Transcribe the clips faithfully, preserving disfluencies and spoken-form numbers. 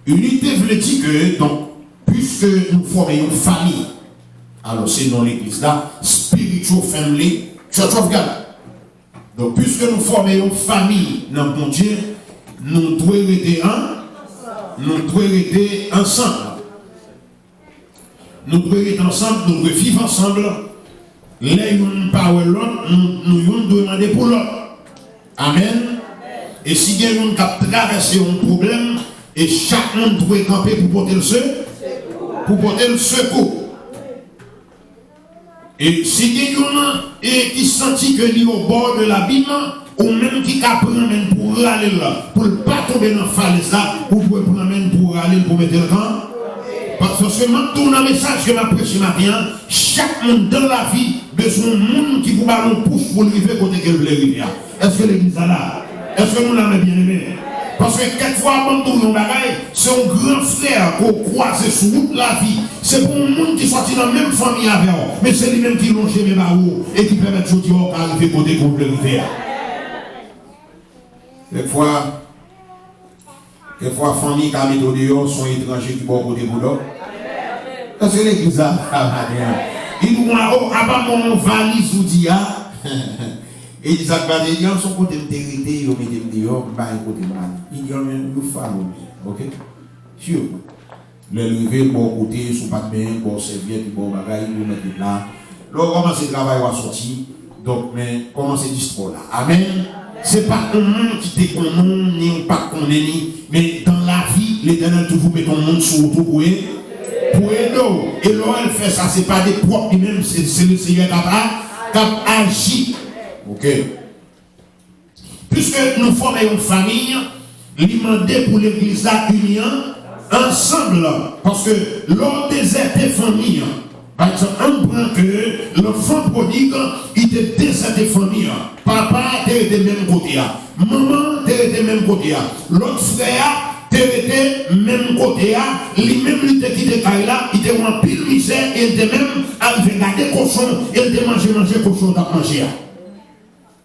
Inite vle di ke, donk, piske nou fòme yon fanmi, alò se non legliz la, Spiritual Family, Church of God. Donk, piske nou fòme yon fanmi nan Bondye, nou dwe rete an, nou dwe rete ansanm. Nou dwe rete ansanm, nou dwe viv ansanm. Lè youn pa wè lòt, nou, nou youn dwe mande pou lòt. Amèn. E si gen youn k ap travèse yon pwoblèm, e chak moun dwe kanpe pou pote l se, pou pote l sekou. E si gen youn, e ki santi ke li o bò de labim, ou menm ki ka pran men l pou rale l, pou l pa tonbe nan falèz la, ou dwe pran men l pou rale l, pou mete l kan. Paske m ap di w nan mesaj ke m ap preche maten an, chak moun dan lavi bezwen yon moun ki pou ba l yon pous pou l rive kote ke l vle rive a. Èske legliz la la? Èske nou la, mè byeneme? Paske kèk fwa, ban m di w yon bagay, se yon gran frè ke w kwaze sou wout lavi. Se pa yon moun ki sòti nan menm fanmi avè w, men se li menm ki lonje men ba ou e ki pèmèt jodi a w ka rive kote ke w vle rive a. Kèk fwa, kèk fwa fanmi ka mete w deyò, se yon etranje ki ba w kote pou dòmi. Èske legliz la la maten an? Li di w, o, apa m yon valiz ou di a? E di sa k pa te di an, se yon kote m te rete, yo mete m deyò, m pa gen kote m ale. Li di an, men, you follow me, ok? Sure. Lè l rive, l ba w kote, si w pa t benyen, l ba w sèvyèt, li ba w bagay, li remèt li la. Lè w kòmanse travay, w a sòti. Donk, men, kòmanse distwa w la. Amèn. Se pa yon moun ki te konnen w, ni w pa t konnen li, men dan lavi, Letènèl toujou mete yon moun sou wout ou pou e-, pou ede w. E lè w wè l fè sa, se pa de pwòp li menm, se, se Lesenyè k ap a-, k ap aji. Ok. Piske nou fòme yon fanmi, li mande pou legliz la ini an, ansanm. Paske lè w dezète fanmi an, pa egzanp, ann pran ke lanfan pwodig, li te dezète fanmi an. Papa a te rete menm kote a. Manman an te rete menm kote a. Lòt frè a te rete menm kote a. Li menm, li te kite kay la, li te wè anpil mizè, e li te menm arive gade kochon, e li te manje manje kochon t ap manje a.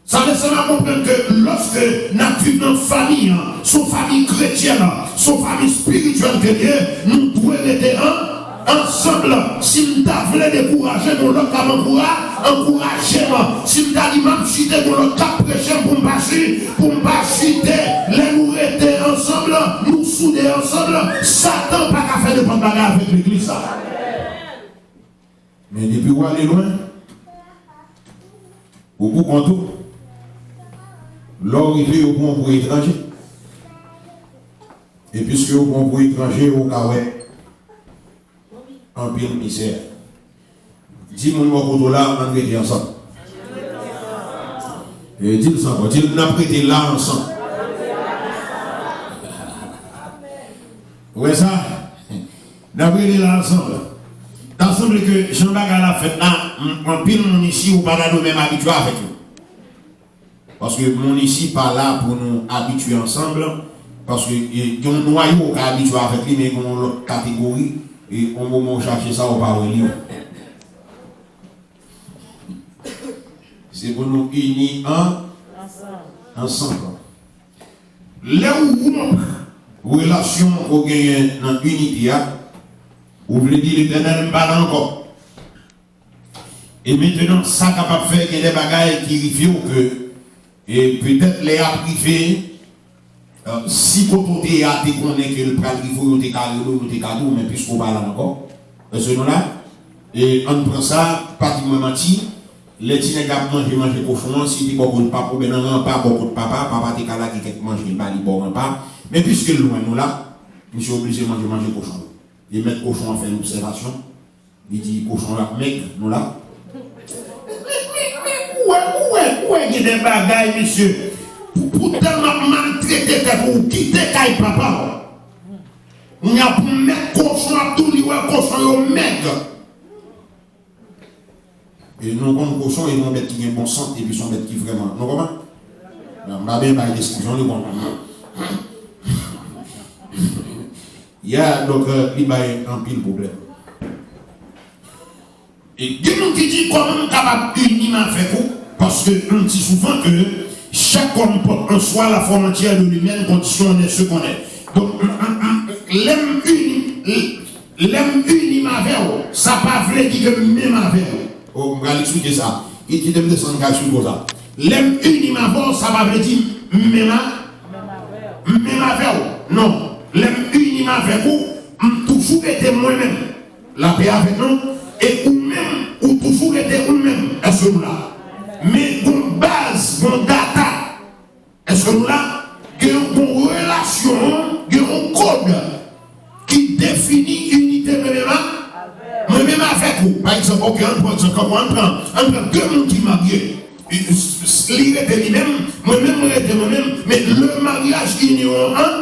Sa fè sa n a konprann ke lòske n ap viv nan fanmi an, se yon fanmi kretyèn, se yon fanmi espirityèl ke l ye, nou dwe rete an, ansanm. Si m ta vle dekouraje, gen lòt k ap ankoura-, ankouraje m. Si m ta di m ap chite, gen lòt k ap preche m pou m pa chi-, pou m pa chite. Lè nou rete ansanm, nou soude ansanm, Satan pa ka fè nenpòt bagay avèk legliz sa. Men depi w ale lwen, ou pou kont ou. Lè w rive, yo pran w pou etranje. E piske yo pran w pou etranje, ou ka wè anpil mizè. Di moun bò kote w la, ann rete ansanm. E di l sa ankò, di l, n ap rete la ansanm. Ou wè sa? N ap rete la ansanm. Ta sanble ke jan bagay la fèt la, m-, anpil moun isi, ou pa ta dwe menm abitye avèk yo. Paske moun isi pa la pou nou abitye ansanm. Paske, e, gen yon nwayo ou ka abitye avèk li, men gen yon lòt kategori, e, yon moman ou chache sa, ou pa wè li. Se pou nou ini an-, ansanm. Lè w wonp relasyon ou genyen nan inite a, ou vle di, Letènèl, m pa la ankò. E mentenan, sa kapab fè gen de bagay ki rive w ke, e petèt lè y ap rive, e, si kote w te ye a te konnen ke l pral rive w, yo te ka rele w, yo te ka di w, men piske w pa la ankò. Èske nou la? E ann pran sa, pa di mwen manti, lè ti nèg la ap manje, manje kochon an, si li te bò kote papa w, oubyen nan ranpa bò kote papa, papa te ka lage kèk manje, l ba li bò ranpa. Men piske l lwen nou la, misye oblije manje, manje kochon. E mèt kochon an fè l obsèvasyon, li di kochon yo ap mèg, nou la. Men, men, men, ou wè, ou wè, ou wè gen de bagay, mesye, pou, pou tèlman maltrete tèt ou, ou kite kay papa w. Kounye a pou mèt kochon ap di w li wè kochon yo mèg. E nou konn kochon, e yon bèt ki gen bon sant, epi se yon bèt ki vrèman, nou konprann? M pa byen bay deskripsyon, nou konprann. Ya, donk, e, li bay anpil pwoblèm. E gen moun ki di, kòman m kapab ini m avèk ou? Paske m di souvan ke chaque homme porte en soi la forme entière de lui-même, condition en est ce qu'on est. Donk, m, m, m, Lè m ini, lè m ini m avè w, sa pa vle di ke m menm avè w. O, m pral eksplike sa. Ki, kite m desann kay sou konsa. Lè m ini m avè w, sa pa vle di m menm a, m menm avè w. Non. Lè m ini m avèk ou, m toujou rete mwen menm. Lapè avèk nou. E ou menm, ou toujou rete ou menm. Èske nou la? Men gon baz, gon data. Èske nou la? Gen yon, gon relasyon, gen yon kòd ki defini inite mwen menm a, mwen menm avèk ou. Pa egzanp, oke, ann pran egzanp, kòm ann pran, ann pran de moun ki marye. Li rete li menm, mwen menm mwen rete mwen menm, men le mariage unit nou an,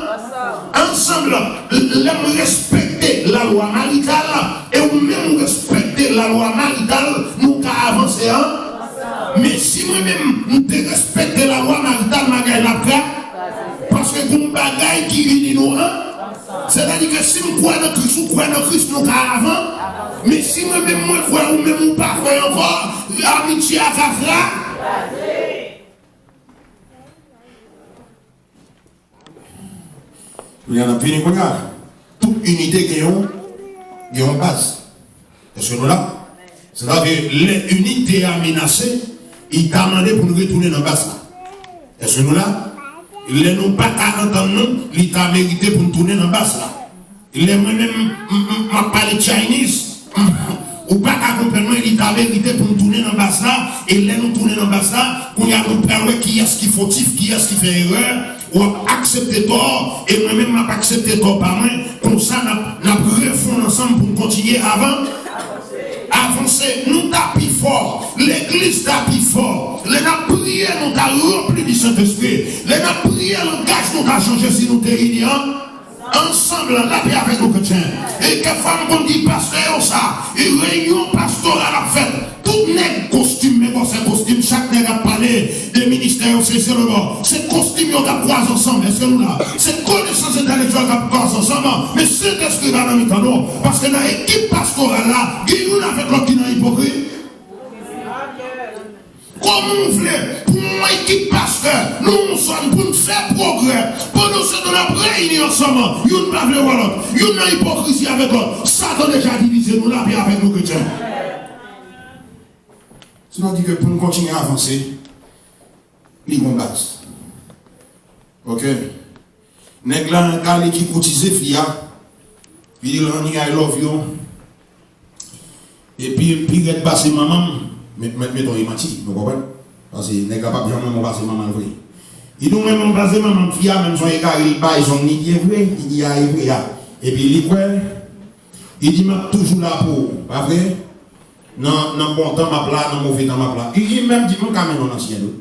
ansanm. Lè m respekte lalwa marital, e ou menm ou respekte lalwa marital, nou ka avanse an. Men si mwen menm m te respekte lalwa marital, bagay la ap kraze. Paske gon bagay ki ini nou an. Sètadi ke si m kwè nan Kris, ou kwè nan Kris, nou ka avan. Men si mwen menm mwen kwè, ou menm ou pa kwè ankò, amitye a ka kraze. Kounye a n ap fini kounye a. Tout inite gen yon, gen yon baz. Èske nou la? Sètadi lè inite a menase, li ta mande pou n retounen nan baz la. Èske nou la? Lè nou pa ka antann nou, li ta merite pou n tounen nan baz la. Lè mwen menm m, m, m ap pale Chinese, m, ou pa ka konprann mwen, li ta merite pou m tounen nan baz la, e lè nou tounen nan baz la, kounye a nou pral wè kiyès ki fotif, kiyès ki fè erè, w ap aksepte tò, e mwen menm m ap aksepte tò pa mwen, konsa n ap, n ap refon ansanm pou n kontinye avan, avanse. Nou ta pi fò, legliz ta pi fò, lè n ap priye nou ta ranpli di Sentespri, lè n ap priye langaj nou ta chanje si nou te ini an. Ansanm, lapè avèk nou, kretyen. E kèk fwa m konn di pastè yo sa, e reyinyon pastoral ap fèt. Tout nèg kostim, men bòsè kostim, chak nèg ap pale de ministè yo, se, se le bò. Se kostim yo k ap kwaze ansanm, èske nou la? Se konesans entèlektyèl k ap kwaze ansanm, men Sentespri pa nan mitan nou. Paske nan ekip pastoral la, gen youn avèk lòt ki nan ipokrit. Kòman w vle pou yon ekip pastè, nou yon zòn, pou n fè pwogrè, pandan se tan n ap reyini ansanm, youn pa vle wè lòt, youn nan ipokrizi avèk lòt? Satan deja divize nou, lapè avèk nou, kretyen. Sètadi ke pou n kontinye avanse, li gon baz. Oke. Nèg la, gade ki koutize fi a. Li di l, "Honey, I love you." Epi l pi rèd pase manman m. Met, met, meton, e manti, nou konprann? Paske nèg la p ap janm renmen w pase manman l vre. Li di, "Ou renmen w pase manman m." Fi a menm son egare, li bay zong, li di, "E vre?" Li di, "A, e vre a." Epi li kwè, li di, "M ap toujou la pou ou." Pa vre? Nan, nan bon tan m ap la, nan move tan m ap la. Li menm di, "M ka mennen w nan syèl, wi."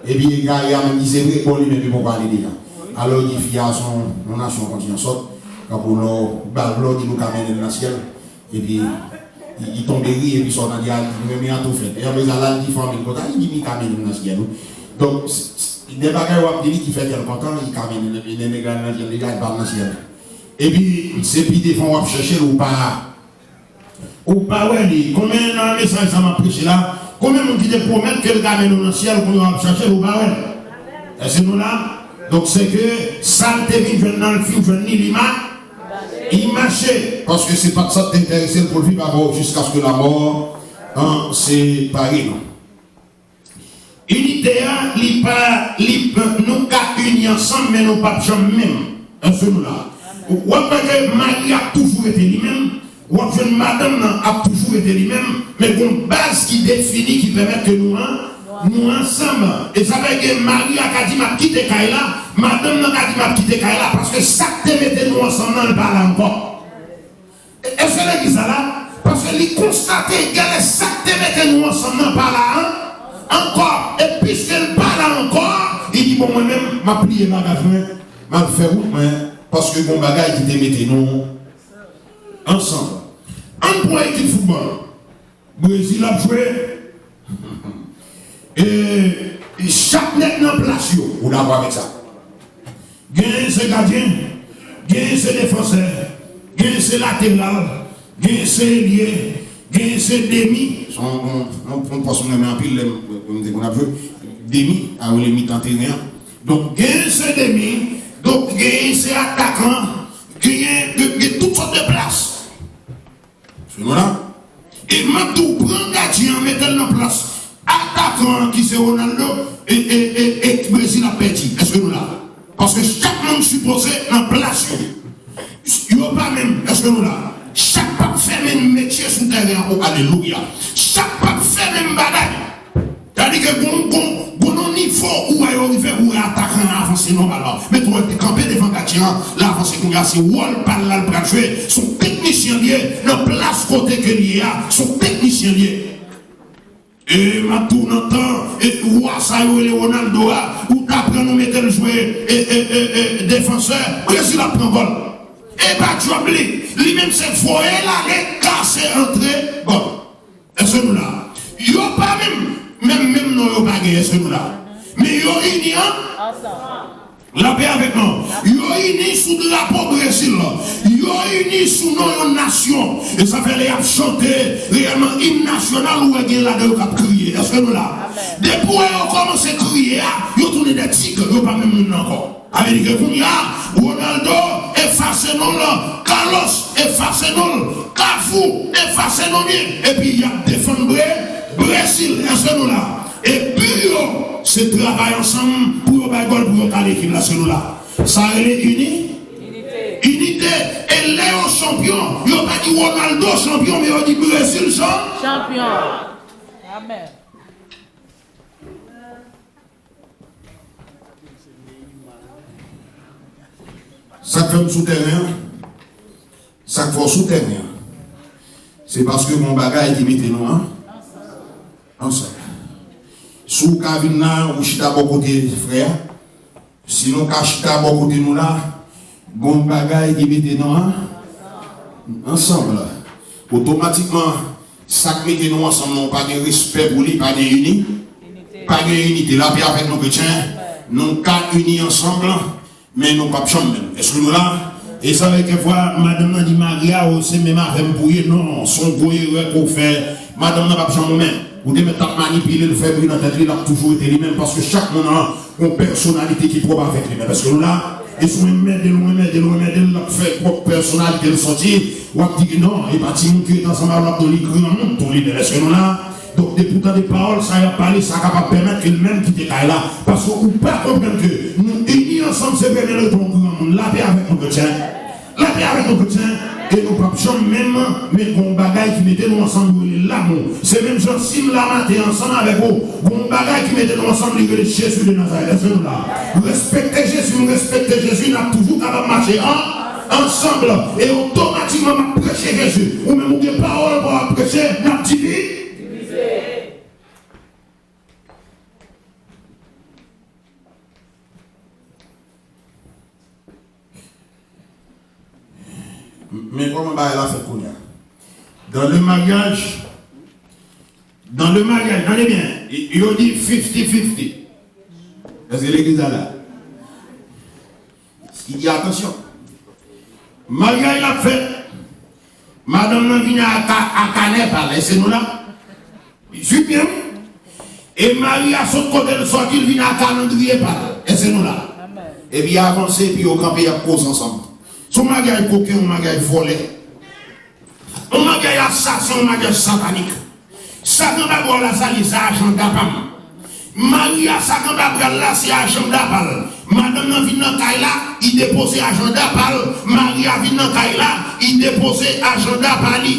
Epi egare a menm di, "Se vre?" Bon, li menm li poko ale deja. Alò, li di, "Fi a se yon, yon nasyon kontinyan sòt." Kankou lè w ba l, lè w di nou ka mennen l nan syèl. Epi, li, li tonbe ri, epi sa w tande a, li di, "Men, men an tou fèt." E apre sa, la, li di fanmi l konsa, li di, "Mi ka mennen l nan syèl, wi." Donk, s-, s-, de bagay w ap di li ki fè kè l kontan, li ka mennen l, men nèg la nan syèl, li ka al pa l nan syèl. Epi, se pi devan w ap chèche l, ou pa Ou pa wè li. Konbyen nan mesaj sa m ap preche la? Konbyen moun ki te pwomèt ke l ka mennen w nan syèl, kounye a w ap chache l, ou pa wè l? Èske nou la? Donk, se ke sa l te vin jwenn nan, l fin jwenn li, li ma-, li mache. Paske se pa t sa k te enterese l pou l viv avè w jiskaske lamò, an, separe nou. Inite a, li pa, li, nou ka ini ansanm, men nou p ap janm menm. Èske nou la? W ap wè ke mari a ap toujou rete li menm, w ap jwenn madanm nan ap toujou rete li menm, men gon baz ki defini, ki pèmèt ke nou an, nou ansanm. E sa fè gen mari a ka di, "M ap kite kay la," madanm nan ka di, "M ap kite kay la," paske sa k te mete nou ansanm nan, l pa la ankò. Èske legliz la la? Paske li konstate, genlè sa k te mete nou ansanm nan pa la an-, ankò. E piske l pa la ankò, li di, "Bon, mwen menm, m ap pliye bagaj mwen, m al fè wout mwen, paske gon bagay ki te mete nou ansanm." Ann pran ekip foutbòl. Brezil ap jwe. E chak nèg nan plas yo. Ou dakò avèk sa? Genyen se gadyen, genyen se defansè, genyen se lateral, genyen se elye, genyen se demi. Se yon, yon, yon, yon pòs mwen renmen anpil lè m, m te konn ap jwe. Demi, a rele mitan teren an. Donk, genyen se demi, donk, genyen se atakan, Genyen, gen, gen tout sòt de plas. Èske nou la? E m ap di w, pran gadyen an, mete l nan plas atakan an ki se Ronaldo e, e, e, e Brezil ap pèdi. Èske nou la? Paske chak moun sipoze nan plas yo. Yo pa menm. Èske nou la? Chak p ap fè menm metye sou tèren an. O, alelouya! Chak p ap fè menm bagay. Sa di ke gon, gon, gon nan nivo ou wè yo rive, ou wè atakan an avanse nòmalman. Men tou wè te kanpe devan gadyen an, l avanse kounye a, se wòl pa l la l pral jwe. Se yon teknisyen l ye, nan plas kote ke l ye a, se yon teknisyen l ye. E m ap di w nan tan, e wa sa yo rele Ronaldo a, ou ta pran nou mete l jwe, e, e, e, e, defansè, Brezil ap pran gòl. E pa djòb li, li menm se voye l ale, kase antre, gòl. Èske nou la? Yo pa menm, menm, menm non yo pa gen, èske nou la? Men yo ini an. Lapè avèk nou. Yo ini sou drapo Brezil. Yo ini sou non yon nasyon. E sa fè lè y ap chante reyèlman im nasyonal, ou wè gen ladan yo k ap kriye. Èske nou la? Depi w wè yo kòmanse kriye a, yo tounen de tig, yo pa menm moun nan ankò. Sa vle di ke kounye a, Ronaldo efase non l, Carlos efase non l, Cafu efase non li, epi y ap defann Bre-, Brezil. Èske nou la? E bi yo, se travay ansanm pou yo bay gòl, pou yo kale ekip la. Èske nou la? Sa rele ini? Inite. E lè yo chanpyon, yo pa di Ronaldo chanpyon, men yo di Brezil chan-, chanpyon. Amèn. Sa k fè m sou tèren an, sa k fè w sou tèren an, se paske gon bagay ki mete nou an, ansanm. Si w ka vin la, ou chita bò kote frè a. Si nou ka chita bò kote nou la, gon bagay ki mete nou an, ansanm. Otomatikman, sa k mete nou ansanm nan, ou pa gen respè pou li, pa gen ini, pa gen inite. Lapè avèk nou, kretyen. Nou ka ini ansanm, men nou p ap janm menm. Èske nou la? E sa fè kèk fwa, madanm nan di mari a, o, se menm avè m pou ye. Non, se yon gwo erè ke w fè. Madanm nan p ap janm ou menm. Ou te mèt t ap manipile l, fè bri nan tèt li, l ap toujou rete li menm, paske chak moun nan gon pèsonalite ki pwòp avèk li menm. Èske nou la? E si w enmède l, w enmède l, w enmède l, l ap fè pwòp pèsonalite l sòti, w ap di ke non, e pa timoun ki ret ansanm avè l, w ap di li granmoun tou li menm. Èske nou la? Donk, depi w tande pawòl sa y ap pale, sa kapab pèmèt ke l menm kite kay la. Paske ou pa konprann ke nou ini ansanm, se premye leson yon granmoun. Lapè avèk nou, kretyen. Lapè avèk nou, kretyen. E nou p ap janm menm, men gon bagay ki mete nou ansanm, yo rele lanmou. Se menm jan si m la maten ansanm avèk ou, gon bagay ki mete nou ansanm, li rele Jezi de Nazarèt. Èske nou la? Respekte Jezi, m respekte Jezi, n ap toujou kapab mache an, ansanm. E otomatikman, m ap preche Jezi. Ou menm ou gen pawòl pou w ap preche, n ap divi-, Men kòman bagay la fèt kounye a? Dans le mariage, dans le mariage, tande byen, yo di fifty fifty. Èske legliz la la? Ki di atansyon. Maryaj la fèt, madanm nan vini a ka-, a kanè pa l, èske nou la? Suiv byen, wi. E mari a sot kote l sòti, l vin a kalandriye pa l. Èske nou la? Epi y avanse, epi yo kanpe, y ap koze ansanm. Se yon maryaj koken, yon maryaj vòlè. Yon maryaj asasen, yon maryaj satanik. Sa k anba bra w la, sa li, se ajanda pa m. Mari a, sa k anba bra l la, se ajanda pa l. Madanm nan vin nan kay la, li depoze ajanda pa l. Mari a vin nan kay la, li depoze ajanda pa li.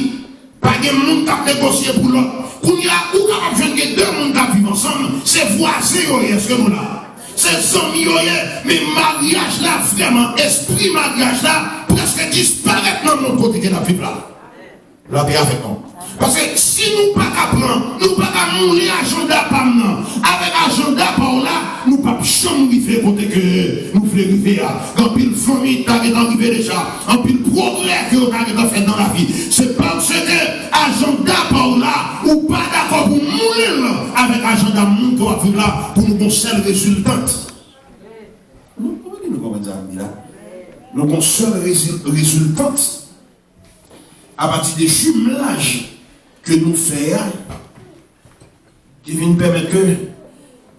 Pa gen moun k ap negosye pou lòt. Kounye a, ou kapab jwenn gen de moun k ap viv ansanm, se vwazen yo ye, èske nou la? Se zanmi yo ye, men maryaj la, vrèman, espri maryaj la prèske disparèt nan mond kote ke n ap viv la. Lapè avèk nou. Paske si nou pa ka pran, nou pa ka moulen ajanda pa m nan avèk ajanda pa w la, nou p ap janm rive kote ke nou vle rive a. Gen anpil fanmi ki ta gentan rive deja. Anpil pwogrè ke yo ta gentan fè nan lavi. Se paske ajanda pa w la, ou pa dakò pou moulen l avèk ajanda moun ke w ap viv la, pou nou gon sèl reziltant. Nou, nou, nou konprann sa m di la? Nou gon sèl rezil-, reziltant. Apati de jimlaj ke nou fè a, ki vin pèmèt ke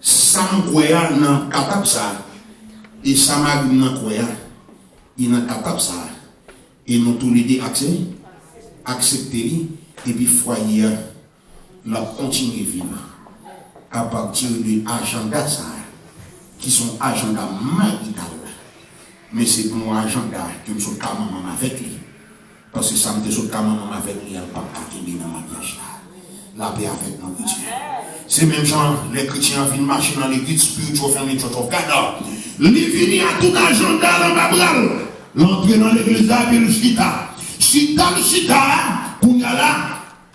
sa m kwè a nan katap sa a, e sa mari m nan kwè a, li nan katap sa a. E nou toulede akse-, aksepte li, epi fwaye a, l ap kontinye viv apati de ajanda sa a, ki se yon ajanda marital. Men se pou yon ajanda ke m sot ka manman m avèk li. Paske sa m te sot ka manman m avèk li a, l p ap ka kenbe nan maryaj la. Lapè avèk nou, kretyen. Se menm jan lè kretyen an vin mache nan legliz, spiritual family church of God, li vini ak tout ajanda l anba bra l. L antre nan legliz la, epi l chita. Chita l chita a, kounye a la,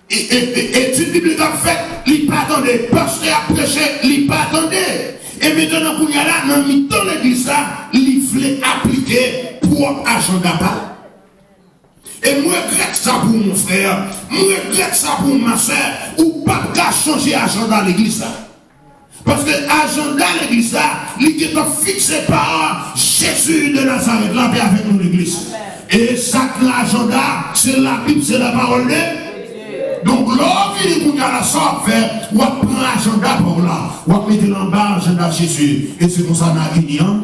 e, e, e, etid biblik ap fèt, li pa tande. Pastè ap preche, li pa tande. E mentnan, kounye a la, nan mitan legliz la, li vle aplike pwòp ajanda pa l. E m regrèt sa pou ou, mon frè. M regrèt sa pou ou, ma sè. Ou p ap ka chanje ajanda legliz la. Paske ajanda legliz la, li gentan fikse pa Jezi de Nazarèt. Lapè avèk nou, legliz. E sa k nan ajanda, se Labib, se la parole de. Donk, lè w vini kounye a la, sa w ap fè, w ap pran ajanda pa w la, w ap mete l anba ajanda Jezi. E se konsa n a ini an.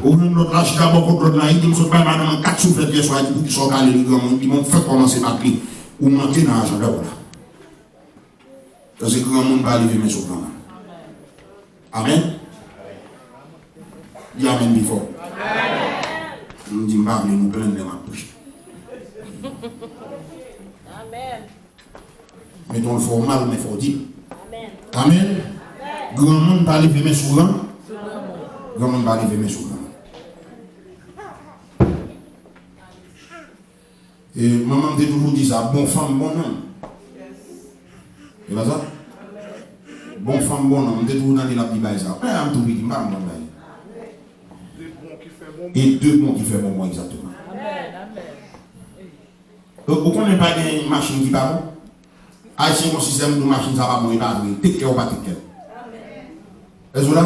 Ou jwenn lòt la chita bò kot lòt la, li di m sot bay madanm mwen kat souflèt yè swa, li di poukisa w kale li granmoun, li di bon fèk kòmanse bat li. Ou manke nan ajanda w la. Paske granmoun pa leve men sou granmoun. Amèn. Di amèn pi fò. M di m pa vle nou plenn lè m ap preche. Amèn. Meton l fò w mal, men fò w di l. Amèn. Amèn. Granmoun pa leve men sou gran. Granmoun pa leve men sou granmoun. E manman m te toujou di sa, bon fanm, bon nonm. E pa sa? Bon fanm, bon nonm. M te toujou tande l ap di bagay sa. Mwen menm tou piti, m pa konprann bagay. E de bon ki fè bonbon, egzakteman. Donk, ou konnen pa gen machin ki pa bon? Ayisyen gon sistèm pou machin sa pa bon, e pa vre. Tek kè ou pa tek kè. Èske w la?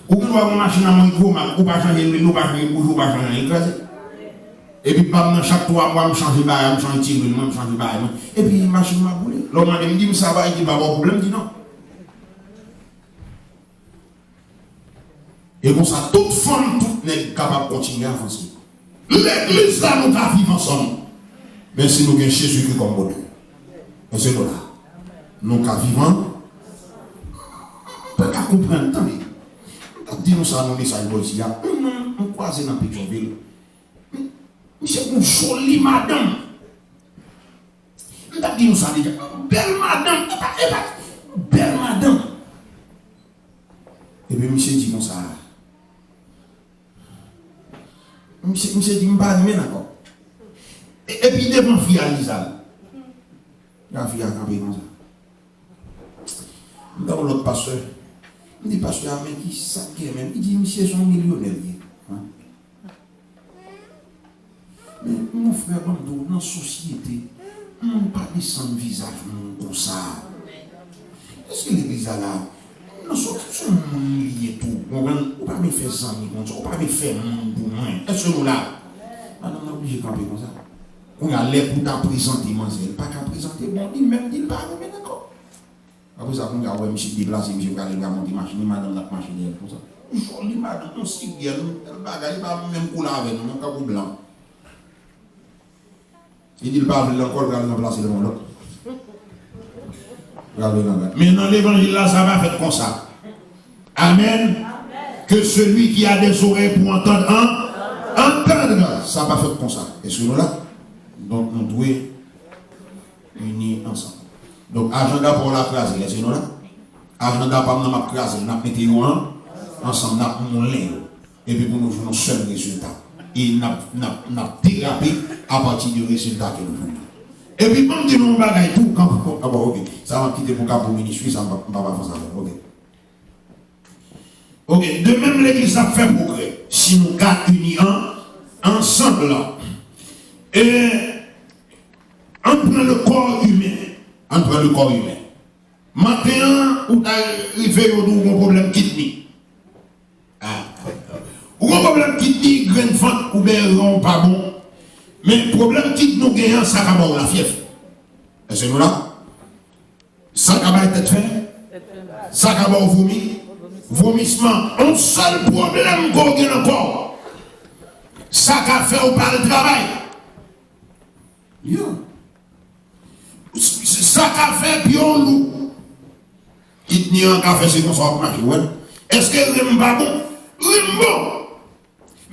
Ou gen dwa gon machin nan men gwo mak, ou pa chanje lwil, ou pa chanje bouji, ou pa chanje anyen, li kraze. Epi pa m nan chak twa mwa, m chanje bagay, m chanje ti lwil mwen, m chanje bagay mwen. Epi machin mwen ap boule. Lè w mande m, di m sa va, epi pa ba w pwoblèm, di non. E konsa, tout fanm, tout nèg kapab kontinye avanse. Legliz la, nou ka viv ansanm. Men si nou gen Jezikri kòm modèl. Èske nou la? Nou ka viv an-, pa ka konprann, tande. M t ap di nou sa nan mesaj bò isi a. Yon nonm m kwaze nan Petyonvil. Misye gen yon joli madanm. M t ap di nou sa deja. Bèl madanm. Epa, epa, bèl madanm. Epi misye di konsa. Misye, misye di, "M pa renmen l ankò." E, epi devan fi a, li di sa. Gade fi a kanpe konsa. M tande yon lòt pastè. M di, "Pastè a, men ki sa k gen menm?" Li di, "Misye se yon milyonè, li ye." Hein? Men, mon frè, ban m di w, nan sosyete, moun pa desann vizaj moun konsa. Èske legliz la la, nan sòti sou moun li ye tou, konprann? Ou pa vin fè zanmi konsa, ou pa vin fè moun pou mwen. Èske nou la? Madanm nan oblije kanpe konsa. Kounye a, lè pou ta prezante manzè, li pa ka prezante, bon, li menm di l pa renmen l ankò. Apre sa, kounye a, ou wè misye deplase, misye prale, li pral monte machin, li madanm nan ap mache dèyè l konsa. Joli madanm, yon siryèl, yon bèl bagay, li pa menm koulè avè nou, non, tankou blan. Li di l pa vle l ankò, l pral ranplase l yon lòt. Pral vin anba. Men nan levanjil la, sa pa fèt konsa. Amèn. Que celui qui a des oreilles pour entendre, en-, entende. Sa pa fèt konsa. Èske nou la? Donk, nou dwe ini ansanm. Donk, ajanda pa w la kraze, èske nou la? Ajanda pa m nan, m ap kraze l, n ap mete yo an-, ansanm, n ap moulen yo. Epi pou nou jwenn yon sèl rezilta. E n ap, n ap, n ap derape apati de rezilta ke nou jwenn nan. Epi ban m di nou yon bagay tou, kan, ah bon, ok. Sa m ap kite pou Kapou Ministry, sa m pa, m pa, pa fè sa avè l, ok. Ok, de menm legliz ap fè pwogrè. Si nou ka ini an, ansanm, e ann pran le corps humain. Ann pran le corps humain. Maten an, ou ta rive, yo di w gon pwoblèm kidney. Ah. Ou gon pwoblèm kidney, grenn vant, oubyen ren w pa bon. Men pwoblèm kidney w genyen an, sa ka ba w lafyèv. Èske nou la? Sa ka bay tèt fè. Sa ka ba w vomi. Vomisman. Yon sèl pwoblèm ke w gen nan kò w. Sa ka fè w pa al travay. Yo. Sa ka fè pye w lou. Kidney an ka fè se konsa w ap mache, w wè. Èske ren m pa bon? Ren m bon.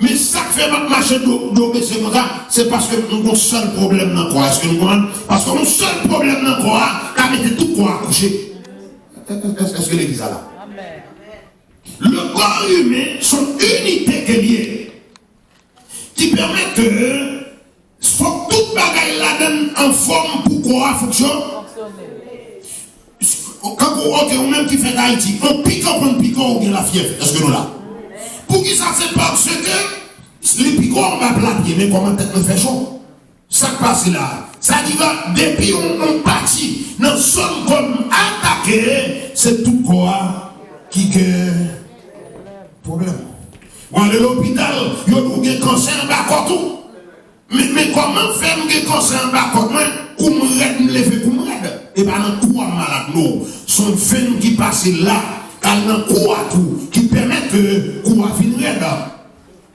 Men sa k fè m ap mache do, do bese konsa, se paske m gon sèl pwoblèm nan kò a. Èske nou konprann? Paske yon sèl pwoblèm nan kò a ka mete tout kò a kouche. Èske legliz la la? Le corps humain, son unité ke l ye, ki pèmèt ke fòk tout bagay ladann anfòm pou kò a fonksyon. Kankou, oke, ou menm ki fèt Ayiti, yon pikan konn pikan ou gen lafyèv. Èske nou la? Poukisa? Se paske li pikan anba pla pye, men kòman tèt mwen fè cho. Sa k pase la? Sa di ke depi yon, yon pati nan zòn kò m atake, se tout kò a ki gen pwoblèm. Ou ale lopital, yo di w gen kansè anba kò tou. Men, men kòman fè m gen kansè anba kò mwen? Kou m rèd, m leve kou m rèd. E pa nan kou a m malad, non. Se yon venn ki pase la, k al nan kou a tou, ki pèmèt ke kou a vin rèd.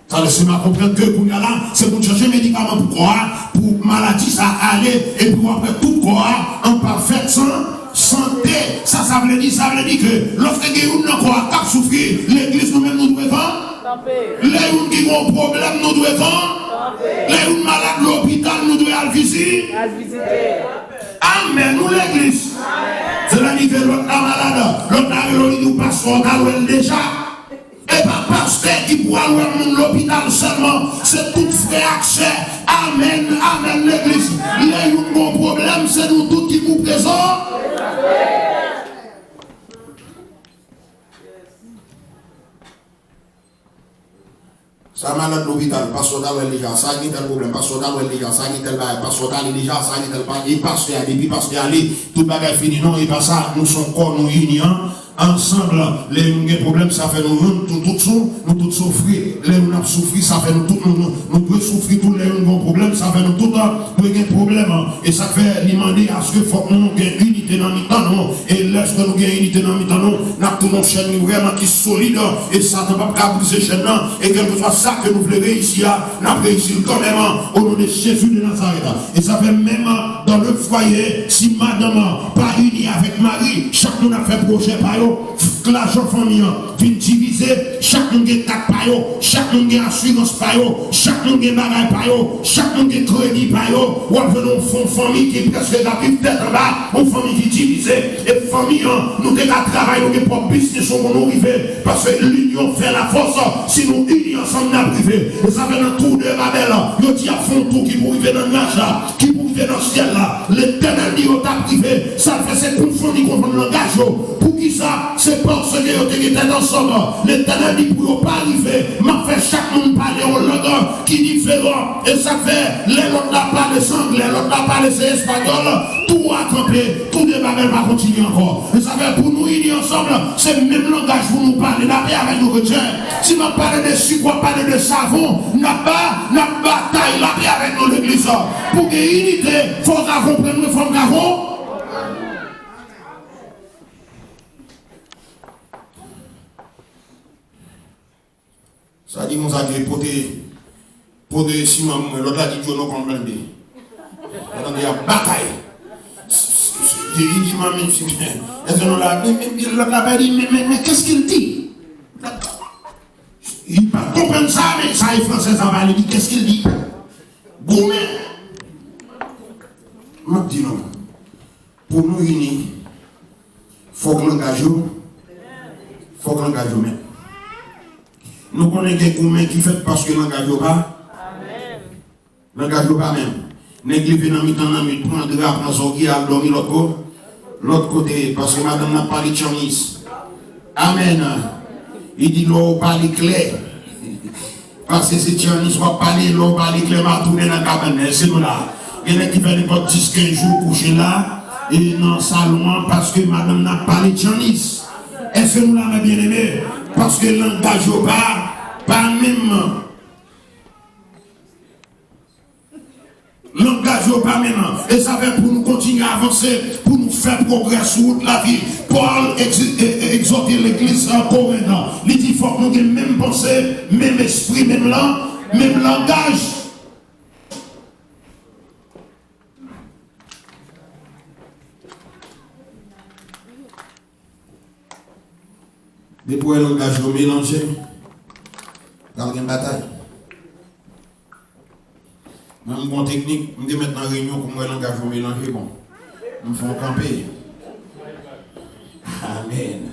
Sa vle, si m a konprann ke kounye a la, se pou n chèche medikaman pou kò a, pou maladi sa a ale, epi w ap wè tout kò a an pafèt san, sante. Sa sa vle di? Sa vle di ke lòske gen youn nan kò a k ap soufri, legliz nou menm nou dwe van. Kanpe. Lè youn ki gen yon pwoblèm, nou dwe van. Kanpe. Lè youn malad lopital, nou dwe al vizi. Al vizite. Amèn, nou legliz. Se lè li vle lòt la malad, lòt la rele w, li di w pastè w t al wè l deja. E pa pastè ki pou al wè moun lopital sèlman, se tout frè ak sè. Amèn, amèn, legliz. Lè youn gon pwoblèm, se nou tout ki pou prezan. Sa malad lopital, pastè w t al wè l deja. Sa gen tèl pwoblèm, pastè w t al wè l deja. Sa gen tèl bagay, pastè w t ale deja. Sa gen tèl bagay, e pastè a, depi pastè ale, tout bagay fini. Non, e pa sa, nou se yon kò, nou ini an. Ansanm, lè youn gen pwoblèm, sa fè nou youn, nou tout sou, nou tout soufri. Lè youn ap soufri, sa fè nou tout, nou, nou, nou dwe soufri tou. Lè youn gen yon pwoblèm, sa fè nou tout, ah, dwe gen pwoblèm, ah. E sa k fè li mande aske fòk nou gen inite nan mitan nou. E lèske nou gen inite nan mitan nou, n ap tounen yon chèn ki vrèman ki solid, ah. E Satan p ap ka brize chèn nan. E kèlkeswa sa ke nou vle reyisi a, n ap reyisi l kanmenm, ah, o non de Jezi de Nazarèt, ah. E sa fè menm, ah, dans le foyer, si madanm, ah, pa ini avèk mari, chak moun ap fè pwojè pa yo, lajan fanmi an vin divize, chak moun gen kat pa yo, chak moun gen asirans pa yo, chak moun gen bagay pa yo, chak moun gen kredi pa yo, w ap jwenn yon fon fanmi ki prèske ka viv tèt anba, yon fanmi ki divize. E fanmi an, nou te ka travay, nou gen pwòp biznis nou pou nou rive, paske l'union fait la force, si nou ini ansanm, n ap rive. E sa fè nan tou de Babèl, yo di y ap fè yon tou ki pou rive nan nyaj la, ki pou rive nan syèl la. Letènèl di yo t ap rive. Sa fè se konfonn, li konfonn langaj yo. Poukisa? Se paske yo te gen tèt ansanm. Letènèl di pou yo pa rive, m ap fè chak moun pale yon lang ki diferan. E sa fè, lè lòt la pale se anglè, lòt la pale se espanyòl, tou a kanpe, tou de Babèl pa kontinye ankò. E sa fè pou nou ini ansanm, se menm langaj pou nou pale. Lapè avèk nou, kretyen. Si m ap pale de sik, w ap pale de savon, n ap ba, n ap batay. Lapè avèk nou, legliz. Pou gen inite, fò w ka konprann mwen, fò m ka konprann. Sa di konsa ke pote, pote siman mwen, lòt la di Joe nou konprann de. Lòt la di ap batay. Li di manmi, èske nou la? Men, men, men, lòt la pa di, men, men, men, qu'est-ce qu'il dit? Li pa konprann sa, men sa e fransè sa pale, li di, qu'est-ce qu'il dit? Goumen. M ap di nou, pou nou ini, fòk langaj yo, fòk langaj yo menm. Nou konnen gen goumen ki fèt paske langaj yo pa, langaj yo pa menm. Nèg leve nan mitan lannwit, pran dra, pran zòrye, al dòmi lòt ko-, lòt kote, paske madanm nan pale tchanis. Amèn. Li di lè w pale klè. Paske se tchanis w ap pale, lè w pale klè, m a tounen nan kabann nan. Èske nou la? Gen nèg ki fè nenpòt dis, kenz jou kouche la, e nan salon an, paske madanm nan ap pale tchanis. Èske nou la, mè byeneme? Paske langaj yo pa, pa menm. Langaj yo pa menm. E sa fè pou nou kontinye avanse, pou nou fè pwogrè sou wout lavi. Pòl egzi-, e-, e-, egzòte legliz an Korent. Li di fòk nou gen menm panse, menm espri, menm lan-, menm langaj. Pou wè langaj yo melanje, pral gen batay. Mwen, m gon teknik, m te mèt nan reyinyon pou m wè langaj yo melanje, bon, m fè yon kanpe. Amèn.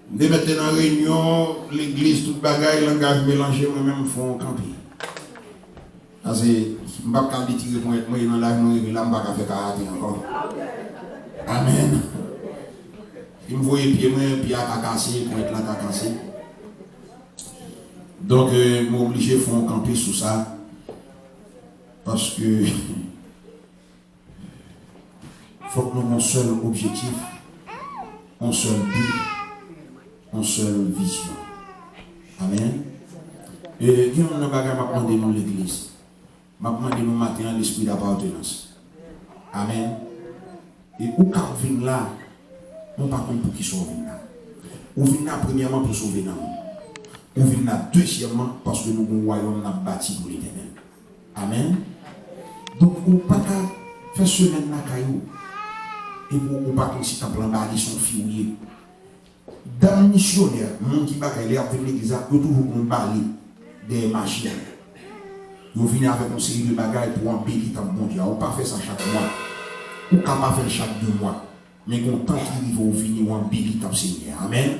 M te mèt te nan reyinyon, legliz, tout bagay, langaj melanje, mwen menm, m fè yon kanpe. Paske m p ap ka detire ponyèt mwen, e nan laj mwen rive la, m pa ka fè karate ankò. Amèn. Si m voye pye mwen, pye a ka kase, ponyèt la ka kase. Donk, euh, m oblije fè yon kanpe sou sa. Paske fòk nou gen yon sèl objektif, yon sèl bi, yon sèl vizyon. Amèn. E gen youn nan bagay m ap mande nou, legliz. M ap mande nou maten an, lespri dapatenans. Amèn. E ou k ap vin la, mwen pa konn poukisa w vin la. Ou vin la, premyèman, pou sove nanm ou. Ou vin la, dezyèmman, paske nou gen yon wayòm n ap bati pou Letènèl. Amèn. Donk, ou pa ka fè semèn lakay ou, epi ou pa konn si tanp lan bali, se yon fi ou ye. Dam misyonè, moun ki bagay, lè y ap vin legliz la, yo toujou gon bale dèyè machin. Yo vini avèk yon seri de bagay pou anbeli tanp Bondye a. Ou pa fè sa chak mwa. Ou ka pa fè l chak de mwa. Men gon tan ki rive ou vini, ou anbeli tanp Senyè a. Amèn.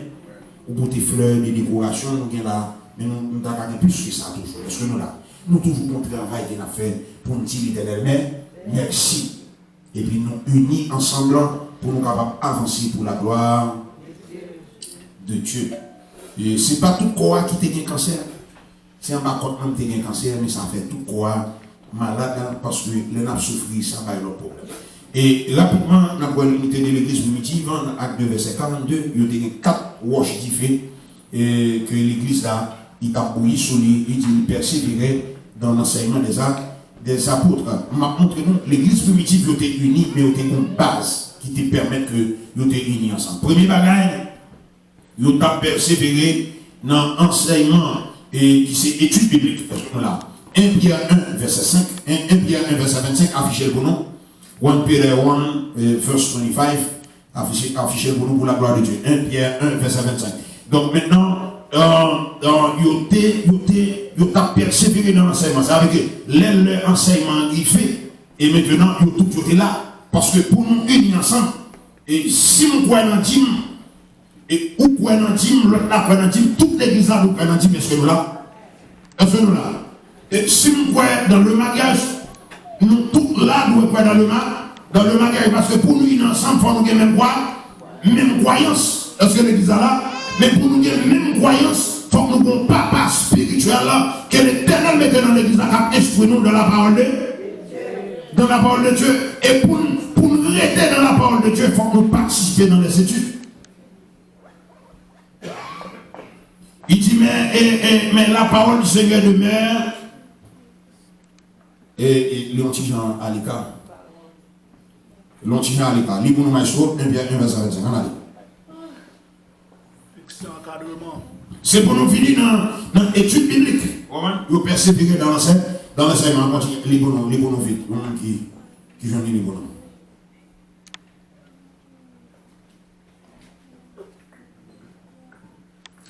Ou pote flè, de dekorasyon, nou gen la, men nou, nou ta ka gen plis ke sa toujou. Èske nou la? Nou toujou gon travay ke n ap fè pou n di Letènèl mè-, mèsi. Epi nou ini ansanm pou nou kapab avanse pou la glwa de Dye. E se pa tout kò a ki te gen kansè. Se anba kòt mwen ki te gen kansè, men sa fè tout kò a malad, paske lè n ap soufri, sa bay lòt pwoblèm. E rapidman, n ap wè linite de legliz primitiv, nan Ak de, vèsè karannde, yo te gen kat wòch dife, e ke legliz la, li t ap bouyi sou li, li di, li pèsevere dans l'enseignement des a-, des apôtres. M ap montre nou, legliz primitiv yo te ini, men yo te gen yon baz ki te pèmèt ke yo te ini ansanm. Premye bagay, yo t ap pèsevere nan ansèyman, e ki se etid biblik. Èske nou la? En Pyè en, vèsè senk, en, en Pyè en, vèsè vennsenk, afiche l pou nou. One Peter one, eh, verse twenty-five, afiche, afiche l pou nou, pou la glwa de Dye. En Pyè en, vèsè vennsenk. Donk, mentnan, eh, eh, yo te, yo te, yo t ap pèsevere nan ansèyman. Sa vle di, lè, lè ansèyman an rive, e mentnan, yo tout, yo te la. Paske pou nou ini ansanm, e si m kwè nan dim, e ou kwè nan dim, lòt la kwè nan dim, tout legliz la dwe kwè nan dim, èske nou la? Èske nou la? E si m kwè dans le mariage, nou tout la dwe kwè dans le ma-, dans le mariage, paske pou nou ini ansanm, fò nou gen menm kwa, menm kwayans. Èske legliz la la? Men pou nou gen menm kwayans, fòk nou gen yon papa espirityèl ke Letènèl mete nan legliz la k ap enstwi nou dans la parole de, dans la parole de Dieu. E pou n, pou n rete dans la parole de Dieu, fòk nou patisipe nan lèzetid. Li di, men, e, e, men la parole du Seigneur demeure. E, e, li yon ti jan aleka. Li yon ti jan aleka. Li pou nou, maestro, en Pyè en, vèsè vennsenk. Ann ale. Fikse ankadreman. Se pou nou vini nan, nan etid biblik. Ou konprann? Yo pèsevere dans l'ensei-, dans l'enseignement continu. Li pou nou, li pou nou vit. Yon moun ki, ki jwenn li, li pou nou.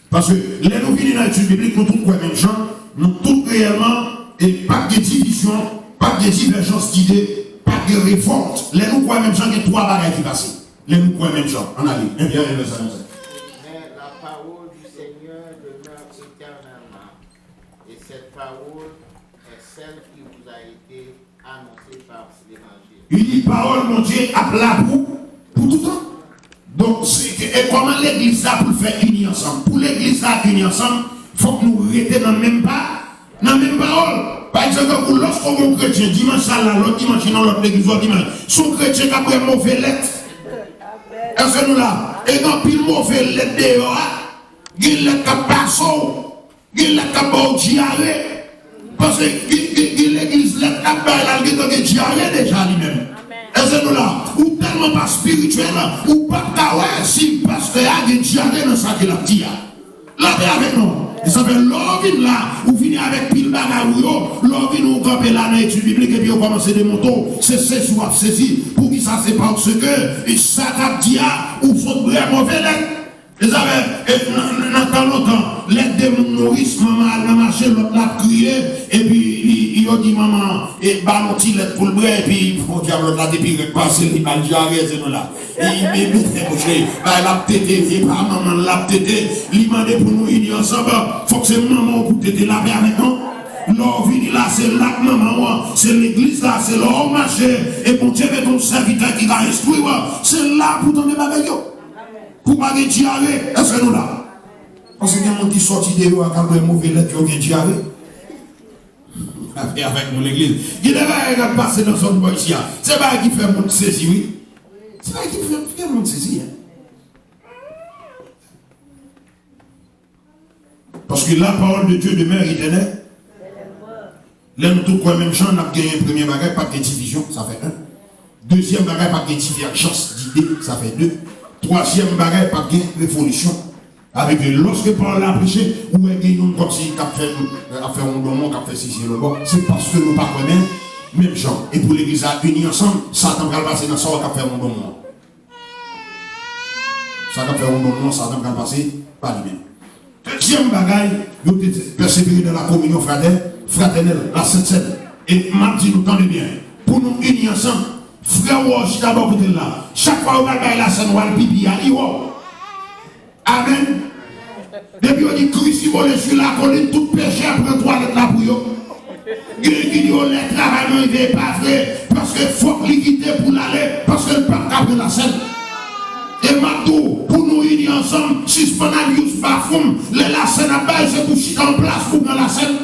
Paske lè nou vini nan etid biblik, nou tout kwè menm jan, nou tout reyèlman, e pa t gen divizyon, pa t gen divèjans dide, pa t gen revòlt. Lè nou kwè menm jan, gen twa bagay ki pase. Lè nou kwè menm jan, ann ale, en Pyè en, vèsè vennsenk. Mais la parole du Seigneur demeure éternellement, et cette parole est celle qui vous a été annoncée par l'évangile. Li di, pawòl Bondye ap la pou, pou toutan. Donk, se, e kòman legliz la pou l fè ini ansanm? Pou legliz la ini ansanm, fòk nou rete nan menm pa, nan menm pawòl. Pa egzanp, tankou lòske w gen yon kretyen, dimanch sa l la, lòt dimanch li nan lòt legliz, lòt dimanch. Se yon kretyen k ap bay move lèt. Èske nou la? E gen anpil move lèt deyò a. Gen lèt k ap pase w. Gen lèt k ap ba w dyare. Paske gen, gen, gen legliz lèt k ap bay la, l gentan gen dyare deja li menm. Èske nou la? Ou tèlman pa espirityèl, ou p ap ka wè si pastè a gen dyare nan sa ke l ap di a. Lapè avèk nou. E sa fè lè w vin la, ou vini avèk pil bagay ou yo, lè w vini ou kanpe la nan etid biblik epi yo kòmanse demonte w, se sezi w ap sezi. Poukisa? Se paske sa k ap di a, ou sot bay move lèt. Mezanmi, e, nan, nan, nan tan lontan, lè de moun nouris, manman al nan mache, lòt la ap kriye, epi li, yo di manman an, e, ba l yon ti lèt pou l bwè, epi, podyab, lòt la te pi rèd pase l, li ba l dyare, se nou la. Li, li, li, li, mouche, bay l ap tete, se pa manman l ap tete, li mande pou nou ini ansanm, fòk se manman w pou tete, lapè avèk nou. Lè w vini la, se la k manman w an, se legliz la, se lè w mache, e Bondye mete yon sèvitè ki ka enstwi w, se la pou tande bagay yo. Pou pa gen dyare, èske nou la? Paske gen moun ki sòti deyò a, k al bwè move lèt, yo gen dyare. Lapè avèk nou legliz. Gen de bagay k ap pase nan zòn bò isi a. Se bagay ki fè moun sezi, wi. Se bagay ki fè, fè moun sezi, en. Parce que la parole de Dieu demeure éternelle. Lè nou tout kwè menm jan, n ap genyen premye bagay, pa t gen divizyon, sa fè en. Dezyèm bagay, pa t gen diverjans dide, sa fè de. Twazyèm bagay, pa t gen revolisyon. Sa vle di, lòske pawòl la preche, ou wè gen youn kòmsi k ap fè, ap fè yon donmon, k ap fè sesi lòbò, se paske nou pa kwè menm, menm jan. E pou legliz la ini ansanm, Satan pral pase nan sa w k ap fè yon donmon an. Sa k ap fè yon donmon an, Satan pral pase pa li menm. Dezyèm bagay, yo te pèsevere dans la communion fratè-, fraternelle, la Sainte Cène. E m ap di nou, tande byen, pou nou ini ansanm, frè w wè w chita bò kote l la, chak fwa yo pral bay lasèn, w al pipi a, li wè w. Amèn. Depi yo di crucifiez-le sur la colline, tout pechè pran twalèt la pou yo. Gen ki di yo lè travay mwen rive, e pa vre, paske fòk li kite pou l ale, paske l p ap ka pran lasèn. E m ap di w, pou nou ini ansanm, sispann al use bathroom, lè lasèn ap bay, se pou chita yon plas pou pran lasèn.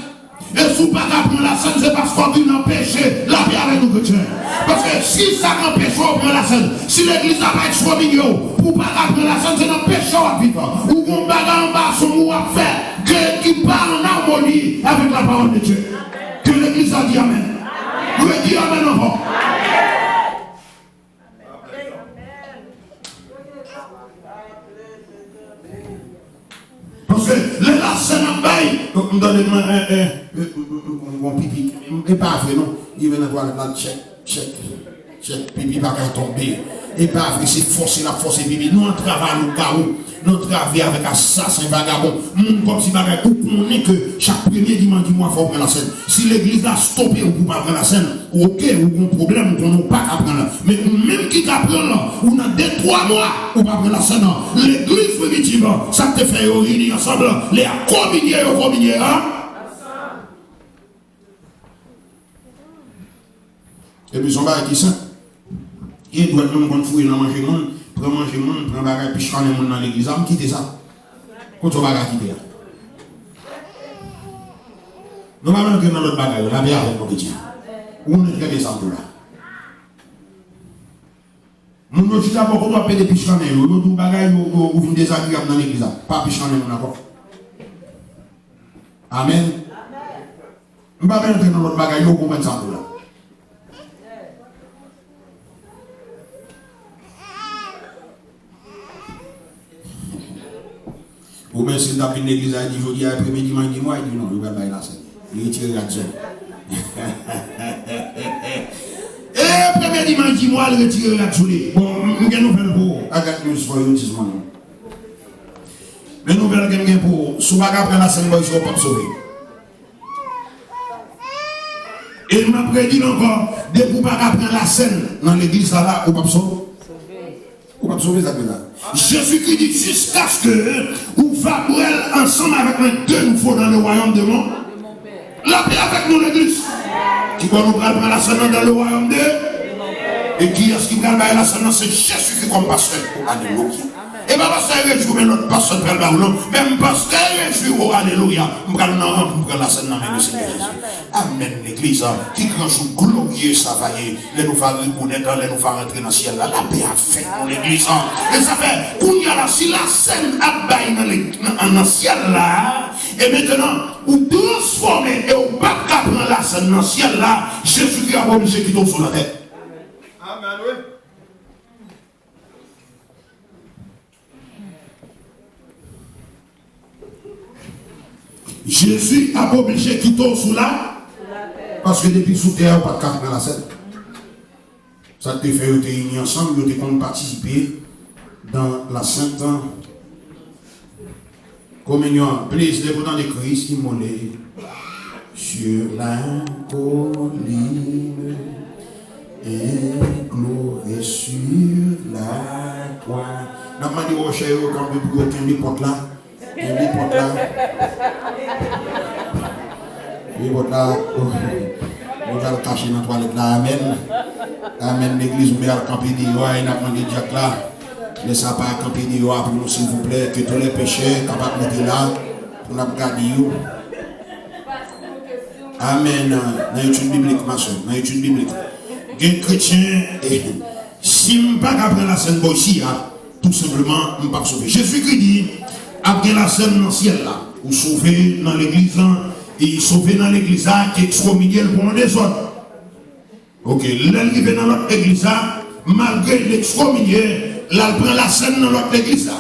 E si w pa ka pran lasèn, se paske w vin nan peche. Lapè avèk nou, kretyen. Paske si sa k anpeche w pran lasèn, si legliz la pa ekskominye w, pou w pa ka pran lasèn, se nan peche w ap viv. Ou gon bagay anba zong ou ap fè ke, ki pa an amoni avèk la parole de Dieu. Ke legliz la di amèn. Redi amèn ankò. Paske lè lasèn ap bay, m tande mwen, eh, eh, eh, m gon pipi. E pa vre non. Li vin nan twalèt la, tchèk, tchèk, tchèk, pipi pa ka tonbe. E pa vre, se fòse l ap fòse pipi. Nou antrave lougawo, nou antrave avèk asasen, vagabon. Moun kòmsi bagay, ou konnen ke chak premye dimanch di mwa fò w pran lasèn. Si legliz la stope w pou w pa pran lasèn, oke, ou gon pwoblèm, ou konnen w pa ka pran l. Men ou menm ki ka pran l, ou nan de, twa mwa, ou pa pran lasèn nan. Legliz primitiv, sa k te fè yo ini ansanm, lè y ap kominye, yo kominye, an. Epi se yon bagay ki senp. Gen dwèt nou m konn fouye nan manje moun, pran manje moun, pran bagay, pichkannen moun nan legliz la, m kite sa. Kote w bagay kite a? Nou pa antre nan lòt bagay yo, lapè avèk nou, kretyen. Ou konnen trè byen sa m di w la. Moun yo chita bò kote w ap pede pichkannen yo, yo di w bagay, yo, yo, ou vin dezagreyab nan legliz la. Pa pichkannen moun ankò. Amèn. M pa vle antre nan lòt bagay yo, ou konprann sa m di w la. Ou menm si l t ap vin legliz la, li di jodi a e premye dimanch di mwa, li di non, yo pral bay lasèn. Li retire rad sou li. E premye dimanch di mwa, li retire rad sou li. Bon, m, m gen nouvèl pou ou. I got news for you this morning. Men nouvèl ke m gen pou ou. Si w pa ka pran lasèn bò isi, ou p ap sove. E m ap redi l ankò, depi w pa ka pran lasèn nan legliz sa la, ou p ap sove. Ou p ap sove, sa k fè la. Jezikri di, jiskaske ou va bwè l ansanm avèk mwen de nouvo dans le royaume de mon. Lapè avèk nou, legliz. Kibò nou pral pran lasèn nan dans le royaume de? E kiyès ki pral bay lasèn nan? Se Jezikri kòm pastè. Alelouya. E pa pastè rejwi w, men lòt pastè pral ba w non. Men m pastè rejwi w, alelouya. M pral nan ran pou m pran lasèn nan men Senyè Jezi. Amèn, legliz. Ki gran jou glorye sa va ye, lè nou va rekonèt, lè nou va rantre nan syèl la. Lapè avèk nou, legliz. E sa fè, kounye a la, si lasèn ap bay nan leg-, nan, nan syèl la, e mentnan, ou transfòme e ou pa t ka pran lasèn nan syèl la, Jezikri ap oblije kite w sou latè. Amèn, wi. Jezi ap oblije kite w sou la, paske depi sou tè a, ou pa t ka pran lasèn. Sa k te fè yo te ini ansanm, yo te konn patisipe dans la sainte, Kominyon, please, lè w tande Christ immolé sur la colline, et gloire sur la croix. N ap mande wòchè yo kanpe pou yo kenbe pòt la. Kenbe pòt la. Kenbe pòt la. Nou pral kache nan twalèt la. Amèn. Amèn. Legliz, nou pral kanpe deyò a, e n ap mande dyak la. Lè sa pa kanpe deyò a pou nou, silvouplè, ke tou lè pechè kapab rete la pou n ap gade yo. Amèn. Nan etid biblik, ma sè, nan etid biblik. Gen kretyen, eh, si m pa ka pran lasèn bò isi a, tou senpleman, m p ap sove. Jezikri di, ap gen lasèn nan syèl la. Ou sove nan legliz lan, e sove nan legliz la, ki ekskominye l pou yon dezòd. Ok, lè l rive nan lòt legliz la, malgre l ekskominye, l al pran lasèn nan lòt legliz la.